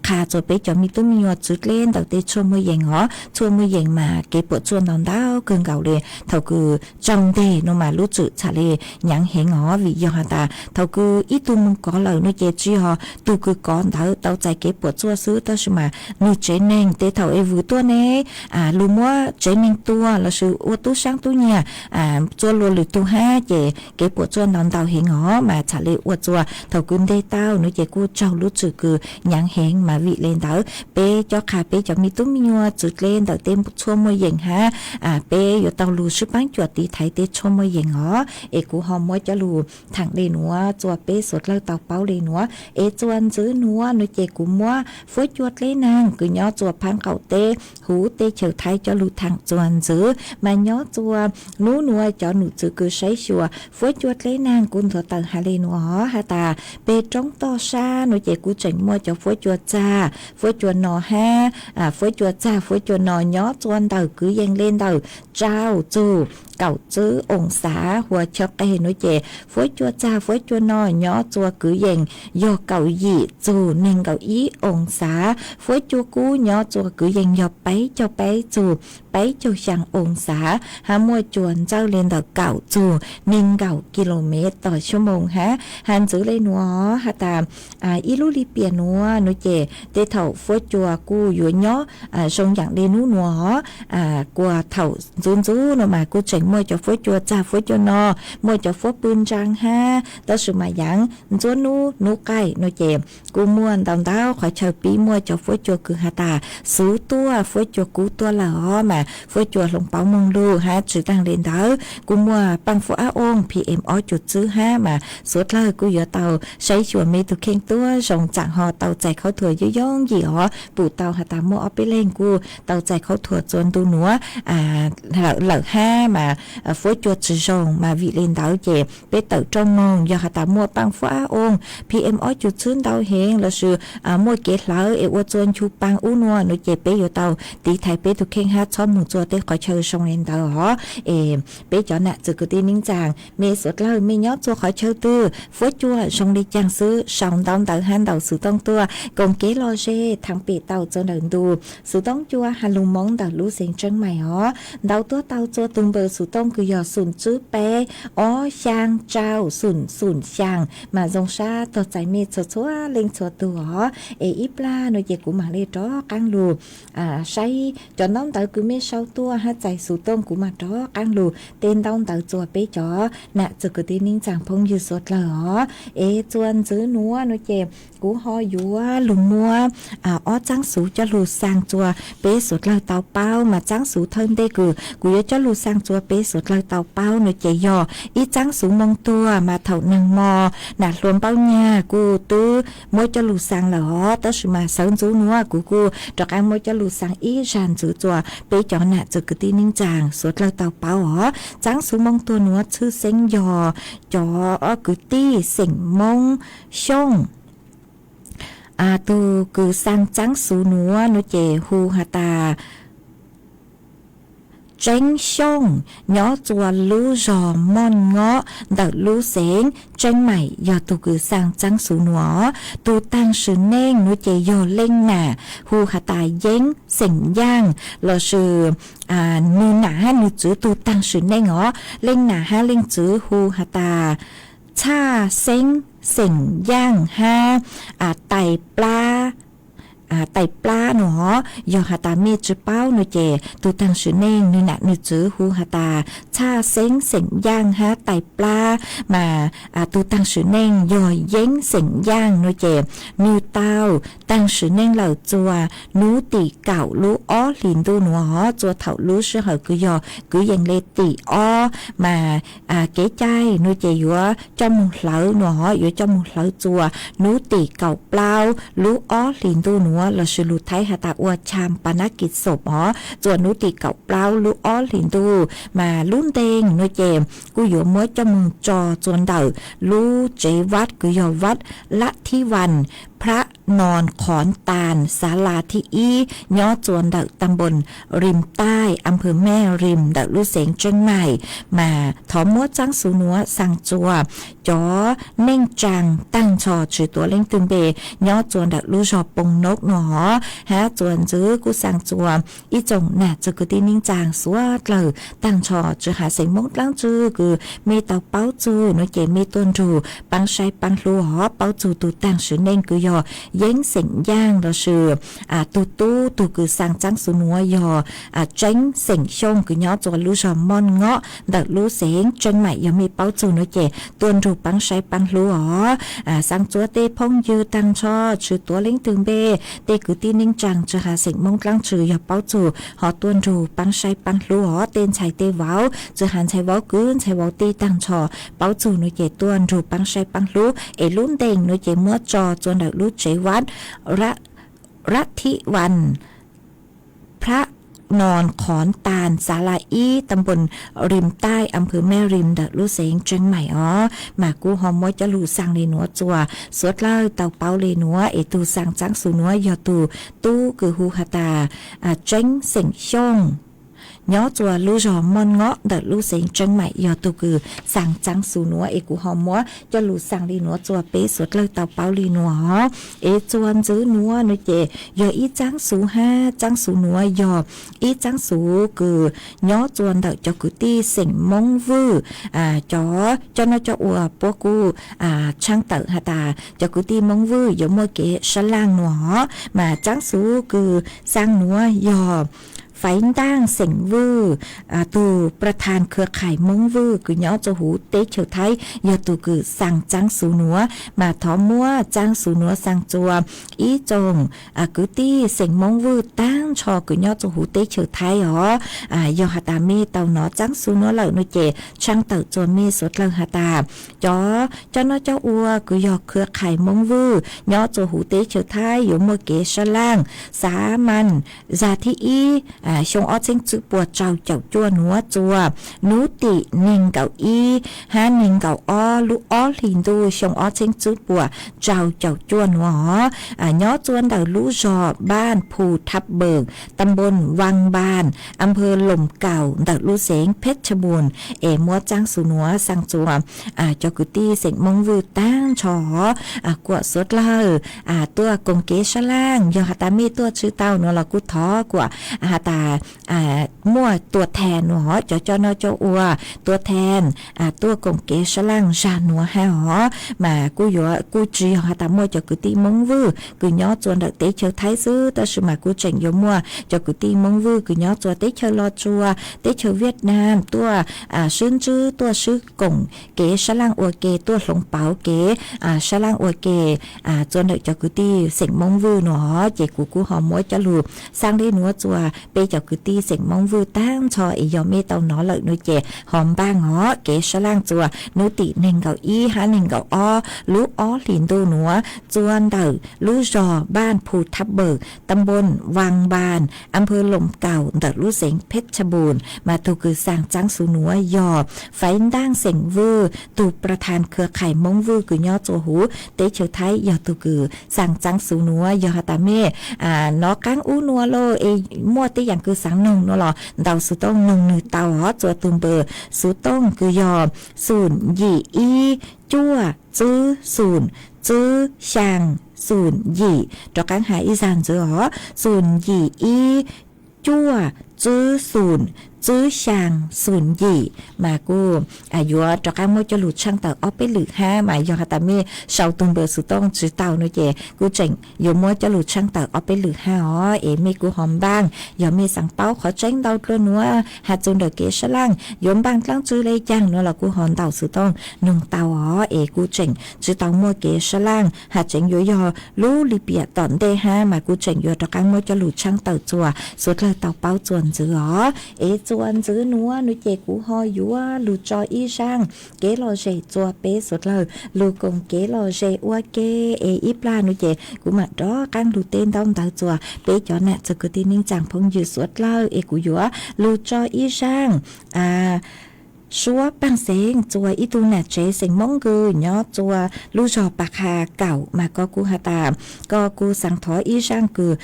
qha txua peb cov me tub me nyuam txwv dleb ntawm tej tshuaj muaj yees os. Tshuaj muaj yees mas kev puam tsuaj ntau ntau kawg nkaus le thaum kws tsaug nteg no mas lub tswm txham le nyaav heev os vim yog has tas thaum kws ib tug moog kov lawm no ces tsi yog tug kws kov ntawd tau txais kev puam tsuaj xwb tab sis mas nwg tsev neeg tej thaum es vwm tuaj ne lug muab tsev neeg tua lossis ua tub saab tub nyiag txua lua lwm tug hab ces kev puam tsuaj ntau ntau heev os mas txham le ua txua thaum kws nteg tau no ces kuj tsaug lub tswm kws nyaav heev mas vim le ntawd peb cob qha peb cov me tub me nyuam txwv dleb ntawm tej tshuaj muaj yees hab peb yuav tau lug sib paab cuam tiv thaiv tej tshuaj muaj yees os. Es kuv ho muab coj lug thaam le nuav txua peb suav dlawg tau paub le nuav. Es txua ntxiv nuav no ces kuv muab fuab cua dleb naag kws nyob txua phaab qaum teb huv teb chaws Thaib coj lug thaam txua ntxiv mas nyob txua nub nuav cov num txwv kws saib xyuas fuab cua dleb naag kuj nthuav tawm has le nuav os has tas peg roob toj sab no ces kuj tseem muaj cov fuab cua txag fuab cua no hab fuab cua txag fuab cua no nyob txua ntawm kwv yees le ntawm rau txug kaum tsib oos xav huas chaw qeg no ces fuab cua txag fuab cua no nyob txua kwv yees yog kaum yim txug neeg nkaum ib oos xav. Fuab cua kub nyob tsua kwv yees yog peb caug peb txug peb caug xyaa oo xav hab muaj cua ntxawj le ntawm kaum txug neeg nkaum kis lus mev tog xyoo moos hab has ntxiv le nuav has tas ib lub lim piam nuav nuav ces tej thaum fuab cua kuj yuav nyob zoo yaam le nub nuav os. Kuas thaum ntxuv ntxuv nuav mas kuj tseem muaj cov fuab cua txag fuab cua no, muaj cov fuab pw ntsaa hab tab sis mas yaav ntxuab nub nub qaij nuav ces kuj muaj ntau ntau qhov chaw pib muaj cov fuab cua kws has tas xuv tuaj fuab cua kub tuaj lawm os mas fuab cua hloov pauv moog lug hab tsi taag le ntawd kuj muaj paaj fuab ab ooj P M ob cuv tswb hab mas suav dlawg kuj yuav tau saib xyuas mej tug kheej tuab zoo tsaam ho tau txais khaub thuas yooj yooj yim os pum tau has tas muaj ob peb leeg kuj tau txais khaub thuas tsua ntu nuav lawm hab mas fuab cua tsi zoo mas vim le ntawd ces peb tawm rooj moog yog has tas muaj paaj fuab ab ooj P M ob cuv tswb ntau heev lossis muaj kev hlawv es ua tsua nchu paa ub nua nuav ces peb yuav tau tiv thaiv peb tug kheej hab txhob moog tsua tej qhov chaw zoo le ntawd os. Es peb cov nam txwv kwv tij neej tsaa mej suav dlawg mej nyob tsua qhov chaw twg fuab cua zoo le caag xwb sau ntaub ntawv hab ntaus xuv tooj tuaj koom kev lom zem thaam pem tau tsua ntawm ntu xuv tooj cua has lug Moob ntawm lub xeev Tseeb Maim os. Ntaus tuaj tau tsua tug npawb xuv tooj kws yog xoom tswb peb ob xyaa rau xoom xoom xyaa mas zoo sab tog txais mej txhua txhua leej txhua tug os. Es ib plag nuav ces kuv maam le rov qaab lug saib cov ntaub ntawv kws mej sau tuaj hab txais xuv tooj kuv maam rov qaab lug tej ntaub ntawv tsua peb cov nam txwv kwv tij neej tsaa phooj ywg suav dlawg os. Es tsua ntxiv nuav nuav ces kuv ho yuav lug muab ob txaab xuv coj lug xaa tsua peb suav dlawg tau paub mas txaab xuv thawj ntej kws kuv yuav coj lug xaa tsua peb suav dlawg tau paub nuav ces yog ib txaab xuv moo tuag mas thaum neeg mo nam hluas npaub nyag kuj twb muab coj lug xaa lawm os tab sis mas sawv ntxuv nuav kuv kuj rov qaab muab coj lug xaa ib zag ntxiv tsua peb cov nam txwv kwv tij neej tsaa suav dlawg tau paub os. Txaab xuv moo tuag nuav tshwj xeeb yog cov kwv tij xeem Moob Xyooj. Tug kws xaa txaab xuv nuav nuav ces hu has tas Tseeb Xyooj nyob tsua lub zog Mooj Ngob ntawm lub xeev Tseeb Maim yog tug kws xaa txaab xuv nuav. Tug taag sim neej nuav ces yog leej nam hu has tas Yeeb xeem Yaaj lossis nwg nam hab nwg txwv tug taag sim neej os. Leej nam hab leej txwv hu has tas Txhaj Xeeb xeem Yaaj hab Tais Plab Tais Plab nuav os. Yog has tas mej tsi paub nuav ces tug taag sim neej nwg nam nwg txwv hu has tas Txhaj Xeeb xeem Yaaj hab Tais Plab mas tug taag sim neej yog Yeeb xeem Yaaj nuav ces nwg tau taag sim neej lawm tsua nub tim kaum lub ob hlis ntuj nuav os. Tsua thaum lub sij hawm kws yog kwv yees le tim ob mas kev cai nuav ces yuav coj moog hlawv nuav os, yuav coj moog hlawv tsua nub tim kaum plaub lub ob hlis ntuj nuav lossis lug Thaib has tas ua Cham Panas Kis Xom os. Tsua nub tim kaum plaub lub ob hlis ntuj mas lub ntees nuav ces kuj yuav muab coj moog tso tsua ntawm lub tsev vaj kws yog vaj Lab Thib Vas Phab Nom Khov Tas Xav Las Thib Ib nyob tsua ntawm ta npoos Rim Taij, a pha Mej Rim ntawm lub xeev Tseeb Maim. Mas thov muab txaab xuv nuav xaa tsua cov neej tsaa taag nrho tsi tuav leej twg npe nyob tsua ntawm lub zog Poo Nob nuav os. Hab tsua ntxiv kuj xaa tsua ib tsoom nam txwv kwv tij neej tsaa suav dlawg taag nrho tsi has xeem Moob dlaab tsi kws mej tau paub txug nuav ces mej tuaj nrug paab saib paab hlub os. Paub txug tug taag sim neej kws yog Yeeb xeem Yaaj lossis tug tub tug kws xaa txaab xuv nuav yog Tseeb xeem Xyooj kws nyob tsua lub zog Mooj Ngob ntawm lub xeev Tseeb Maim. Yog mej paub txug nuav ces tuaj nrug paab saib paab hlub os. Xaa tsua tej phooj ywg taag nrho tsi tuav leej twg npe, tej kwv tij neej tsaa tsi has xeem Moob dlaab tsi yog paub txug ho tuaj nrug paab saib paab hlub os. Tej ntxhais tej vauv tsi has ntxhais vauv kwv ntxhais vauv tij taag nrho paub txug nuav ces tuaj nrug paab saib paab hlub es lub ntees nuav ces muab tso tsua ntawm lub tsev vaj Lab Thib Vas Phab Nom Khov Tas Xav Las Ib ta npoos Rim Taij a pha Mej Rim ntawm lub xeev Tseeb Maim os. Mas kuj ho muab coj lug xaa le nuav tsua suav dlawg tau paub le nuav es tug xaa txaab xuv nuav yog tug tub kws hu has tas Tseeb xeem Xyooj nyob txua lub zog Moj Ngob ntawm lub xeev Tseeb Maim yog tug kws xaa txaab xu nuav es kuv ho muab coj lug xaa li nuav txua peb suav dlawg tau paub li nuav os. Es txua ntxwv nuav nuav ces yog ib txaab xu hab txaab xu nuav yog ib txaab xu kws nyob txua ntawm cov kwv tij xeem Moob Vwj, cov coj noj coj ua puab kuj tshaab tawm has tas cov kwv tij Moob Vwj yuav muaj kev sab laaj nuav os. Mas txaab xu kws xaa nuav yog Faiv Ntaaj xeem Vwj, tug ประธานเครือข่าย Moob Vwj kws nyob txua huv teb chaws Thaib yog tug kws xaa txaab xu nuav. Mas thov muab txaab xu nuav xaa txua ib tsoom kwv tij xeem Moob Vwj taag nrho kws nyob txua huv teb chaws Thaib os. Yog has tas mej tau nov txaab xu nuav lawm nuav ces tshaab tawm txua mej suav dlawg has tas cov coj noj coj ua kws yog เครือข่าย Moob Vwj nyob txua huv teb chaws Thaib yuav muaj kev sab laaj xav mas zag thib ib xyoo ob txheeb tswb puas rau caum cuaj nuav txua nub tim neeg nkaum ib hab neeg nkaum ob lub ob hlis ntuj xyoo ob txheeb tswb puas rau caum cuaj nuav os. Nyob txua ntawm lub zog Npaaj Phu Thab Npawm, ta npoos Vaaj Npaaj, a nphawv Loos Kaum ntawm lub xeev Phej Tha Npuun es muab txaab xu nuav xaa txua cov kwv tij xeem Moob Vwj taag nrho os. Kuam suav dlawg tuaj koom kev sab laaj, yog has tas mej tuaj tsw tau nuav los kuj thov kuam has tas muaj tua thas nuav os, cov coj noj coj ua tua thas tuaj koom kev sab laaj zag nuav hab os. Mas kuj yuav kuj tsi yog has tas muaj cov kwv tij Moob Vwj kws nyob txua ntawm teb chaws Thaib xwb, tab sis mas kuj tseem yuav muaj cov kwv tij Moob Vwj kws nyob txua teb chaws Los Tsuas, teb chaws Viaj Nam tuaj swb ntswb tuaj swb koom kev sab laaj ua ke, tuaj hloov pauv kev sab laaj ua ke txua ntawm cov kwv tij xeem Moob Vwj nuav os. Ces kuv kuj ho muab coj lug xaa li nuav txua peb cov kwv tij xeem Moob Vwj taag nrho es yog mej tau nov lawm nuav ces ho npaaj os. Kev sab laaj txua nub tim neeg nkaum ib hab neeg nkaum ob lub ob hlis ntuj nuav txua ntawm lub zog Npaaj Phu Thab Npawm, ta npoos Vaaj Npaaj, a nphawv Loos Kaum ntawm lub xeev Phej Tha Npuun. Mas tug kws xaa txaab xu nuav yog Faiv Ntaaj xeem Vwj tug ประธานเครือข่าย Moob Vwj kws nyob txua huv teb chaws Thaib yog tug kws xaa txaab xu nuav. Yog has tas mej nov qaab ub nuav lawm es muaj tej yaam kws xaav noog nuav los ntaus xuv tooj noog nwg tau os. Txua tug npawb xuv tooj kws yog xum yim ib cuaj tswb xum tswb xyaa xum yim. Rov qaab has ib zag ntxiv os, xum yim ib cuaj tswb xum tswb xyaa xum yim. Mas kuj yuav rov qaab muab coj lug tshaaj tawm ob peb lwm hab. Mas yog has tas mej sau tug npawb xuv tooj tsi tau nuav ces kuj tseem yuav muab coj lug tshaaj tawm ob peb lwm hab os. Es mej kuj ho npaaj, yog mej xaav paub qhov tseeb ntau dlua nuav has txug ntawm kev sab laaj yuav npaaj dlaab tsi le caag nuav los kuj ho ntaus xuv tooj noog tau os. Es kuj tseem tsi tau muaj kev sab laaj, has tseeb yuav yog lub lim piam tom ntej hab mas kuj tseem yuav rov qaab muab coj lug tshaaj tawm txua xuav dlawg tau paub txua ntxiv os. Es txua ntxiv nuav nuav ces kuv ho yuav lug tso ib zaaj kev lom zem txua peb xuav dlawg lug koom kev lom zem ua ke. Es ib plag nuav ces kuv mam rov qaab lug teb ntaub ntawv txua peb cov nam txiv kwv tij neej tsaa phooj ywg xuav dlawg. Es kuv yuav lug tso ib zaaj suab paaj xeev txua ib tug nam tsev xeem Moob kws nyob txua lub zog Pas Qha Kaum. Mas koj kuj has tas koj kuj xaav thov ib zaaj kws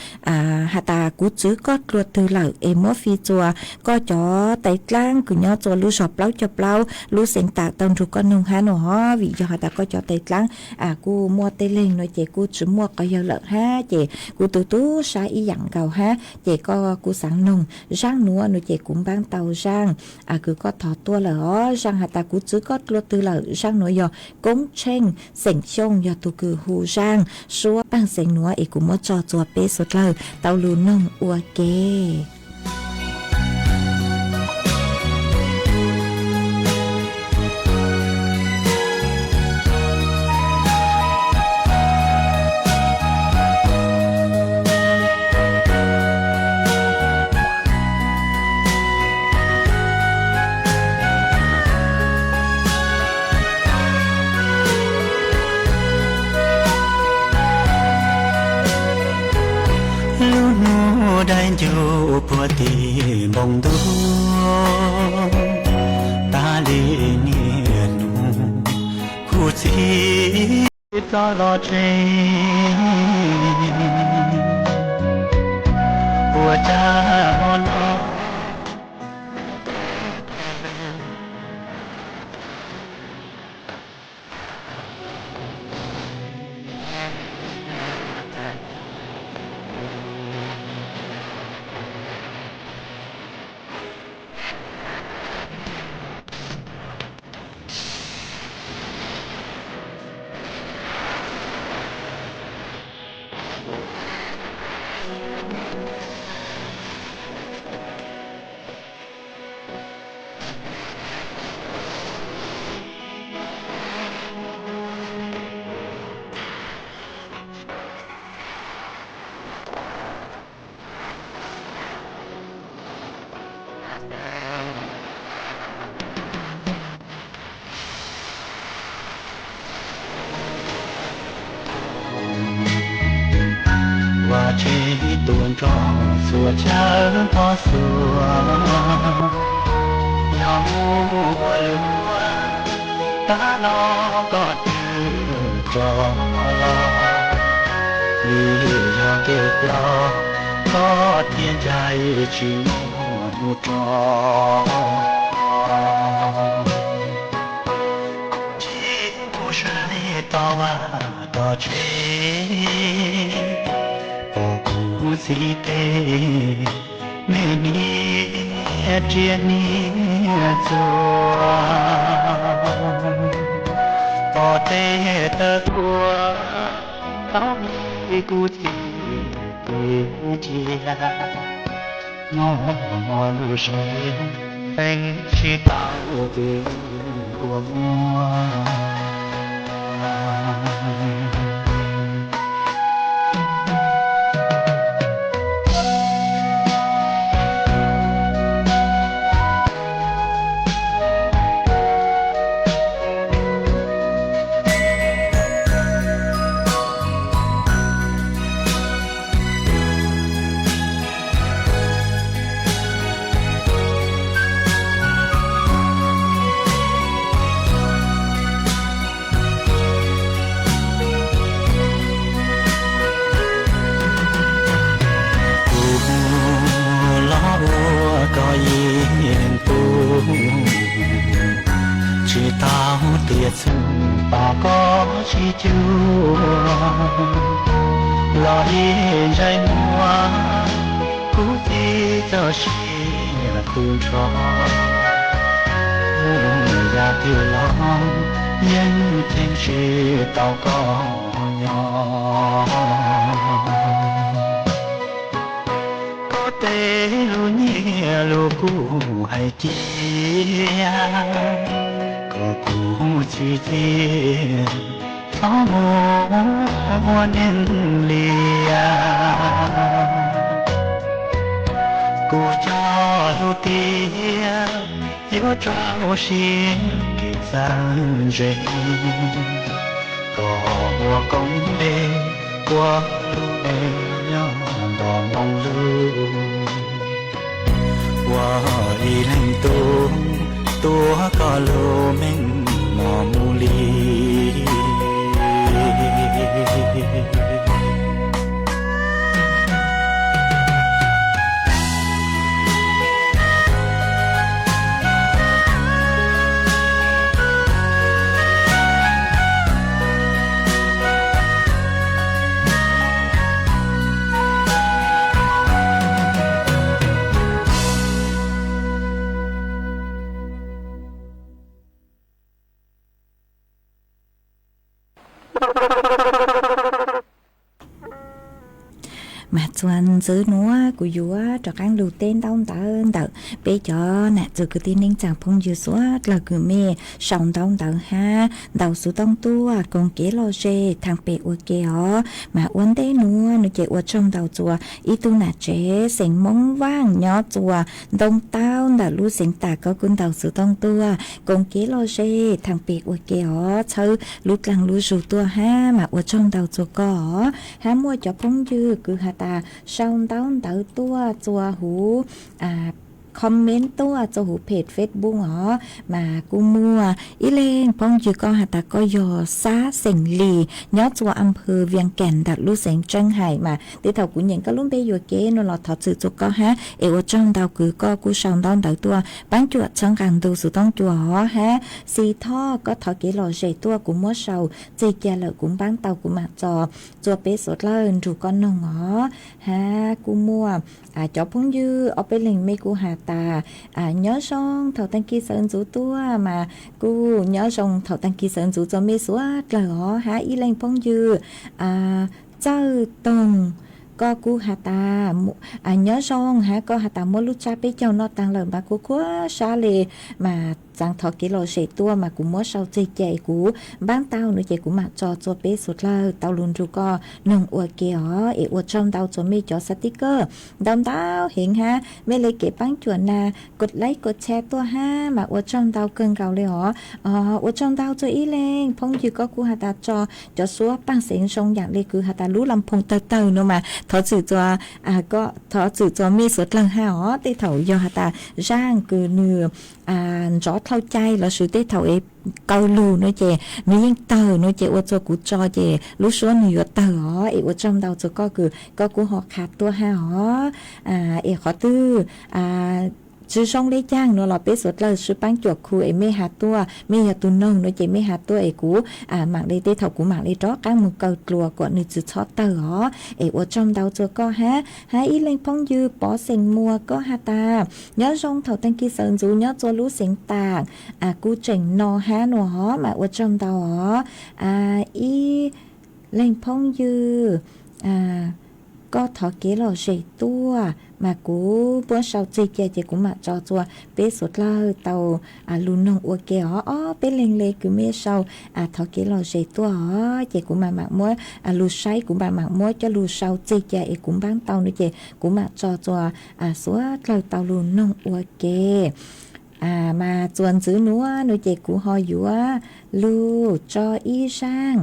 has tas kuv txwv koj dlua twg lawm es muab fij txua koj cov tais dlaab kws nyob txua lub zog Plaub Caug Plaub lub xeev Tam tau nrug koj noog hab nuav os. Vim yog has tas koj cov tais dlaab kuj muaj tej leeg nuav ces kuj tsi muaj qhov yawg lawm hab ces kuj tu tub sab ib yaam nkaus hab ces koj kuj xaav noog zaaj nuav nuav ces kuv npaab tau zaaj kws koj thov tuaj lawm os. Zaaj has tas kuv txwv koj dlua twg lawm, zaaj nuav yog Koob Tsheej xeem Xyooj yog tug kws hu zaaj suab paaj xeev nuav es kuv muab tso txua peb xuav dlawg tau lug noog ua ke. Lub nub daim ncuj puag tim npoo ntuj, tas li niaj nub kuv txiv txoj los tsev, ua cas hmo no Ua tsev tuaj nrog xuas chaw npog xuas, yog muaj lus tab no koj twb tso, vim yog kev coj koj thiaj ncaim tsis muaj hnub rov. Tsis kuv saib tau vaj tau tsev, pom kuv txiv tes me niam tsiaj niam txuas, pom tej taw kua tau li kuv txiv tes tsiaj. Nyob hauv lub siab pheej sib tau tes ua muag. Kuv los ua koj ib leeg tub, tsis tau tiav txheej pom koj sib cuag, los ib ntsais muag kuv txiv txoj sia tu nrho. Yam twg los yeej cheem tsum tau koj nyob. Koj tej lus nyiaj lus kub hais tias koj kuv txwv cia, txhob mus ua neeg liam. Kuv cog lus tias yuav rau siab kev txawj ntse, kom ua koob npe ua lub npe nyob nto moo lug, ua ib leeg tub tuav koj lub meej mom mus li. Mas txuas ntxiv nuav kuv yuav rov qaab lug teb ntaub ntawv ntawm peb cov nam txwv kwv tij neej tsaa phooj ywg suav dlawg kws mej sau ntaub ntawv hab ntaus xuv tooj tuaj koom kev lom zem thaam pem ua ke os. Mas ua ntej nuav nwg ces ua tsaug ntau txuas ib tug nam tsev xeem Moob Vaaj nyob txuas Ntoo Taub ntawm lub xeev Tam Kov kws ntaus xuv tooj tuaj koom kev lom zem thaam pem ua ke os, txhawb lub dlaag lub zug tuaj hab mas ua tsaug ntau txuas koj os. Hab muaj cov phooj ywg kws has tas sau ntaub ntawv tuaj txuas huv comment tuaj txuas huv page Facebook os, mas kuj muaj ib leeg phooj ywg koj has tas koj yog Xab xeem Lis nyob txuas a phw Vias Kam ntawm lub xeev Tseeb Hais, mas tej thaum kuv nyeem koj lub npe yuam kev nuav los thov txim txuas koj hab es ua tsaug ntau kws koj kuj sau ntaub ntawv tuaj paab cuam txhawb nqaa ntug xuv tooj tuaj os. Hab Xis Thoj, koj thov kev lom zem tuaj kuv muab sau txij ca lawm kuv npaab tau kuv mam tso txuas peb suav dlawg nrug koj noog os. Hab kuj muaj cov phooj ywg ob peb leeg mej kuj has tas nyob zoo thaum taag kis sawv ntxuv tuaj, mas kuj nyob zoo thaum taag kis sawv ntxuv txuas mej suav dlawg os. Hab ib leeg phooj ywg Txawj Toog koj kuj has tas nyob zoo hab, koj has tas muab lub tsab peb caug noj taag lawm mas kuv kuj sab le, mas txaav thov kev lom zem tuaj mas kuv muab sau txeg ca es kuv npaab tau no ces kuv maam tso txua peb suav dlawg tau lug nrug koj noog ua ke os. Es ua tsaug ntau txua mej cov xav tib kawg ntau ntau heev hab, mej le kev paab cuam na, kua laib kua tshab tuaj hab mas ua tsaug ntau kawg nkaus le os. Ua tsaug ntau txua ib leeg phooj ywg koj kuj has tas tso cov suab paaj xeev zoo yaam le kws has tas lub lam phoom tawg tawg no mas thov txim txua, thov txim txua mej suav dlawg hab os. Tej thaum yog has tas zaaj kws nwg ntsov dlhau cai lossis tej thaum es kaw lug no ces nwg yeej tawg no ces ua txua kuv tso ces lub suab nwg yuav tawg os. Es ua tsaug ntau txua koj kws koj kuj ho qha tuaj hab os. Es qhov twg tsi zoo le caag no los peb suav dlawg sib paab cuam khu es mej has tuaj, mej yog tug noog no ces mej has tuaj es kuv maam le, tej thaum kuv maam le rov qaab moog kaw dlua kuas nwg tsi txhob tawg os. Es ua tsaug ntau txua koj hab. Hab ib leeg phooj ywg Pov Xeem Muas koj has tas nyob zoo, thaum taag kis sawv ntxuv nyob txua lub xeev Taam kuj tseem no hab no os, mas ua tsaug ntau os. Ib leeg phooj ywg, koj thov kev lom zem tuaj mas kuv muab sau txeg ca ces kuv maam tso txua peb suav dlawg tau lug noog ua ke os. Ob peb leeg le kws mej sau thov kev lom zem tuaj os ces kuv maam maam muab lug saib, kuv maam maam muab coj lug sau txeg ca es kuv npaab tau no ces kuv maam tso txua suav dlawg tau lug noog ua ke. Mas txuas ntxiv nuav no ces kuv ho yuav lug tso ib zaaj,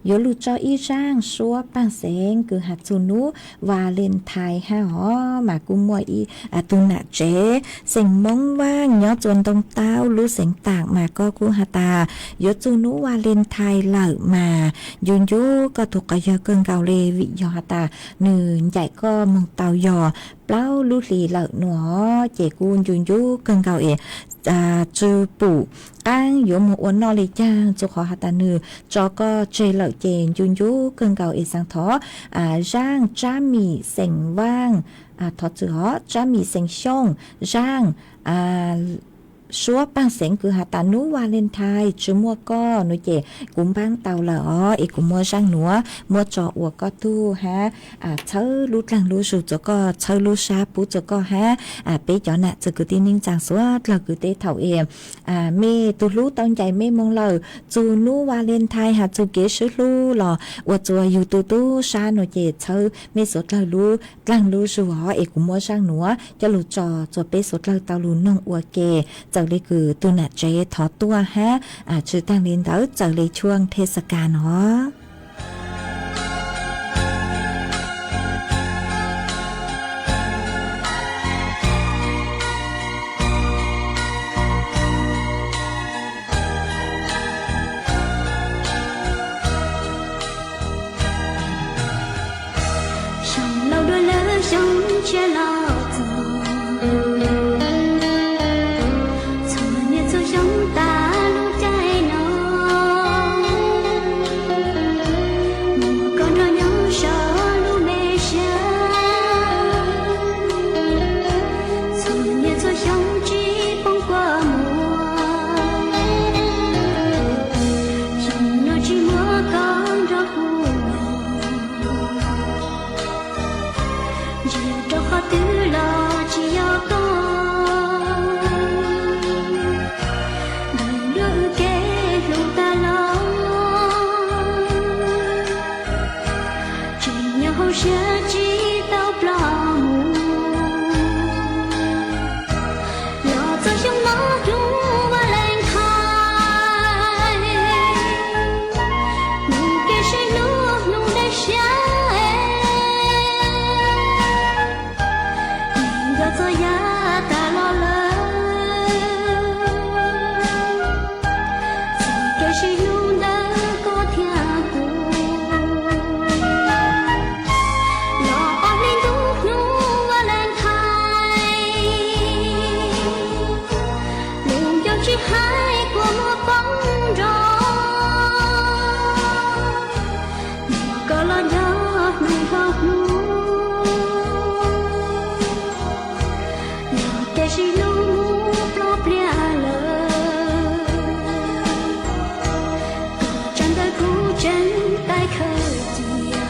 yuav lug tso ib zaaj suab paaj xeev kws has txug nub Valentine hab os. Mas kuj muaj ib tug nam tsev xeem Moob Vaaj nyob txua Ntoo Taub lub xeev Taam mas koj kuj has tas yuav txug nub Valentine lawm mas ncu ncu koj tug quas yawg kawg nkaus le, vim yog has tas nwg ncaim koj moog tau yog plaub lub hlis lawm no ces kuj ncu ncu kawg nkaus es tsi pum qaab yuav moog ua noj le caag, txug qhov has tas nwg tso koj tseg lawm ces ncu ncu kawg nkaus es xaav thov zaaj Tsab Mim xeem Vaaj, thov txim os, Tsab Mim xeem Xyooj, zaaj suab paaj xeev kws has tas nub Valentine tsi muaj koj no ces kuv npaab tau lawm os es kuv muab zaaj nuav muab tso ua koj tug hab txhawb lub dlaag lub zug txua koj, txhawb lub sab pub txua koj hab peb cov nam txiv kwv tij neej tsaa suav dlawg kws tej thaum es mej tug hlub tau ncaim mej moog lawm, txug nub Valentine has txug kev sib hlub los ua txua yug tug tub sab no ces txhawb mej suav dlawg lub dlaag lub zug os es kuv muab zaaj nuav coj lug tso txua peb suav dlawg tau lug noog ua ke. Txawm le kws tug nam tsev thov tuaj hab tsi taag le ntawd txawm le tshuaj thej xa kas no. Xyoo laus dua lawm xyoo tshiab los txog, txhua niaj txhua xyoo tas lub caij no, muaj koj nrog nyob saum lub me siab, txhua niaj txhua xyoo tsis poob kua muag, xyoo no tsis muaj koj nrog kuv, ntsia rau qhov twg los tsis yog koj, ntawm lub kev hlub tas los, tseem nyob hauv siab tsis tau ploj mus. Los txog xyoo no hnub Valentine, hnub kev sib hlub hnub dawb siab, nco txog yav tas los lawm, txog kev sib hlub ntawm koj thiab kuv, los ob hli ntuj hnub Valentine, lub ncauj tsis hais kua muag poob nroo, koj los nco hnub dhau hnub, los kev sib hlub mus ploj pliag lawm, koj tsa ntawv kuv tseem tais khaws cia.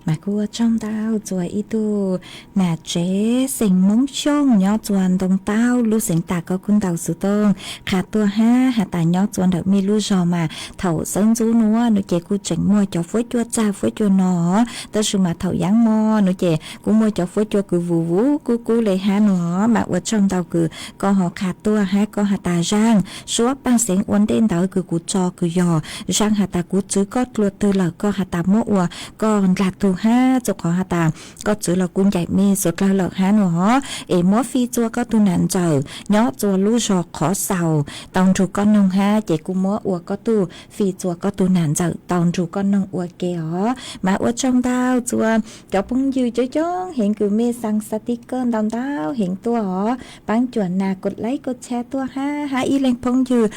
Mas kuj ua tsaug ntau txua ib tug nam tsev xeem Hmoob Xyooj nyob txua Ntoo Taub lub xeev Tam Koj Kub Ntaus Xuv Tooj qha tuaj hab has tas nyob txua ntawm mej lub zog mas thaum sawv ntxub nuav nuav ces kuj tseem muaj cov fuab cua txag fuab cua no, tab sis mas thaum yaav mo nuav ces kuj muaj cov fuab cua kws vuv vuv kub kub le hab nuav. Mas ua tsaug ntau kws koj ho qha tuaj hab koj has tas zaaj suab paaj xeev ua ntej ntawd kws kuv tso kws yog zaaj has tas kuv txwv koj dlua twg lawm koj has tas muab ua koj ndlag tug hab txug qhov has tas koj txwv los kuv ncaim mej xuav dlawg lawm hab nuav, es muab fij txua koj tug nam ntxawm nyob txua lub zog Qhov Xaus tau nrug koj noog hab ces kuj muab ua koj tug fij txua koj tug nam ntxawm tau nrug koj noog ua ke os. Mas ua tsaug ntau txua cov phooj ywg coob coob heev kws mej xaa xaa tij kawj ntau ntau heev tuaj os. Paab cuam nas koj laib koj tshab tuaj hab, hab ib leeg phooj ywg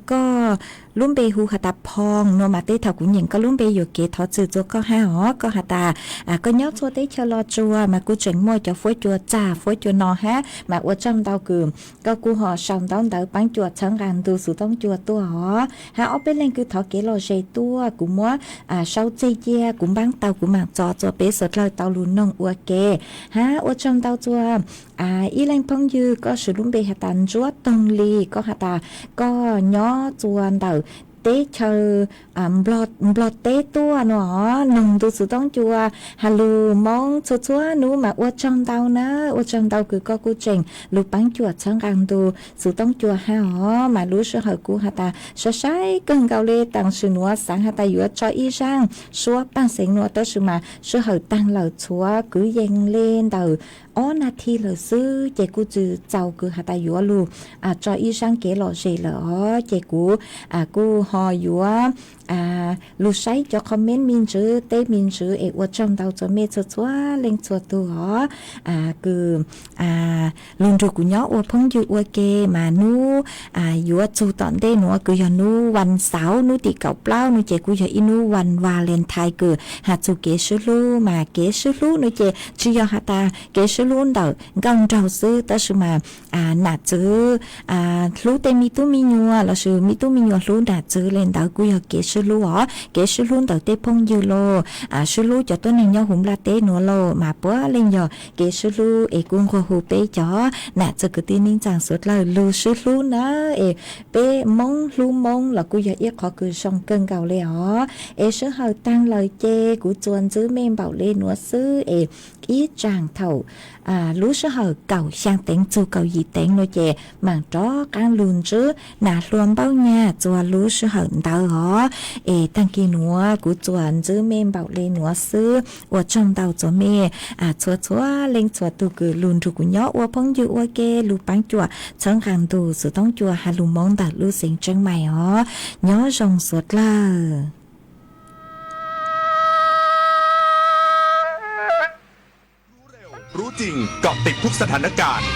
koj lub npe hu has tas Phoo nuav mas tej thaum kuv nyeem koj lub npe yuam kev thov txim txua koj hab os. Koj has tas koj nyob txhua teb chaws Los Tsuas mas kuj tseem muaj cov fuab cua txag fuab cua no hab, mas ua tsaug ntau kws koj kuj ho sau ntaub ntawv paab cuam txhawb nqaa ntu xuv tooj cua tuaj os. Hab ob peb leeg kws thov kev lom zem tuaj kuv muab sau txeg cia kuv npaab tau kuv maam tso txua peb xuav dlawg tau lug noog ua ke. Hab ua tsaug ntau txua ib leeg phooj ywg koj swv lub npe has tas Ntsuab Toog Lis, koj has tas koj nyob txua ntawm teb chaws Nplog teb tuaj nuav, noog ntu xuv tooj cua has lug Moob txhua txhua nub mas ua tsaug ntau na. Ua tsaug ntau kws koj kuj tseem lug paab cuam txhawb nqaa ntu xuv tooj cua hab os. Mas lub sij hawm kuv has tas sai sai kawg nkaus le, tam sim nuav xaav has tas yuav tso ib zaaj suab paaj xeev nuav tab sis mas sij hawm taag lawm txhua kwv yees le ntawm ob nas thi lawm xwb ces kuj tsi txaus kws has tas yuav lug tso ib zaaj kev lom zem lawm os. Ces kuv kuj ho yuav lug saib cov comment me ntsis teb me ntsis es ua tsaug ntau txua mej txhua txhua leej txhua tug os kws lug nrug kuv nyob ua phooj ywg ua ke. Mas nub yuav txug tom ntej nuav kws yog nub vas xauv nub tim kaum plaub nuav ces kuj yog ib nub vas Valentine kws has txug kev sib hlub. Mas kev sib hlub nuav ces tsi yog has tas kev sib hlub ntawm nkauj nraug xwb tab sis mas nam txwv hlub tej me tub me nyuam lossis me tub me nyuam hlub nam txwv le ntawd kuj yog kev sib hlub os. Kev sib hlub ntawm tej phooj ywg los sib hlub cov tuab neeg nyob huv nplaj teb nuav los mas puav leej yog kev sib hlub es kuj nqua hu peb cov nam txwv kwv tij neej tsaa xuav dlawg lug sib hlub na. Es peb Moob hlub Moob los kuj yog ib qhov kws zoo kawg nkaus le os. Es sij hawm taag lawm ces kuv txuas ntxwv mej npaum le nuav xwb es ib tsaam thaum lub sij hawm kaum xyaa teev txug kaum yim teev nuav ces maam rov qaab lug ntsib nam hluas Npaub Nyaj txua lub sij hawm ntawd os. Es taag kis nuav kuv txuas ntxwv mej npaum le nuav xwb. Ua tsaug ntau txua mej txhua txhua leej txhua tug kws lug nrug kuv nyob ua phooj ywg ua ke lug paab cuam txhawb nqaa ntu xuv tooj cua has lug Moob ntawm lub xeev Tseeb Mais os. Nyob zoo xuav dlawg.รู้จริง เกาะติดทุกสถานการณ์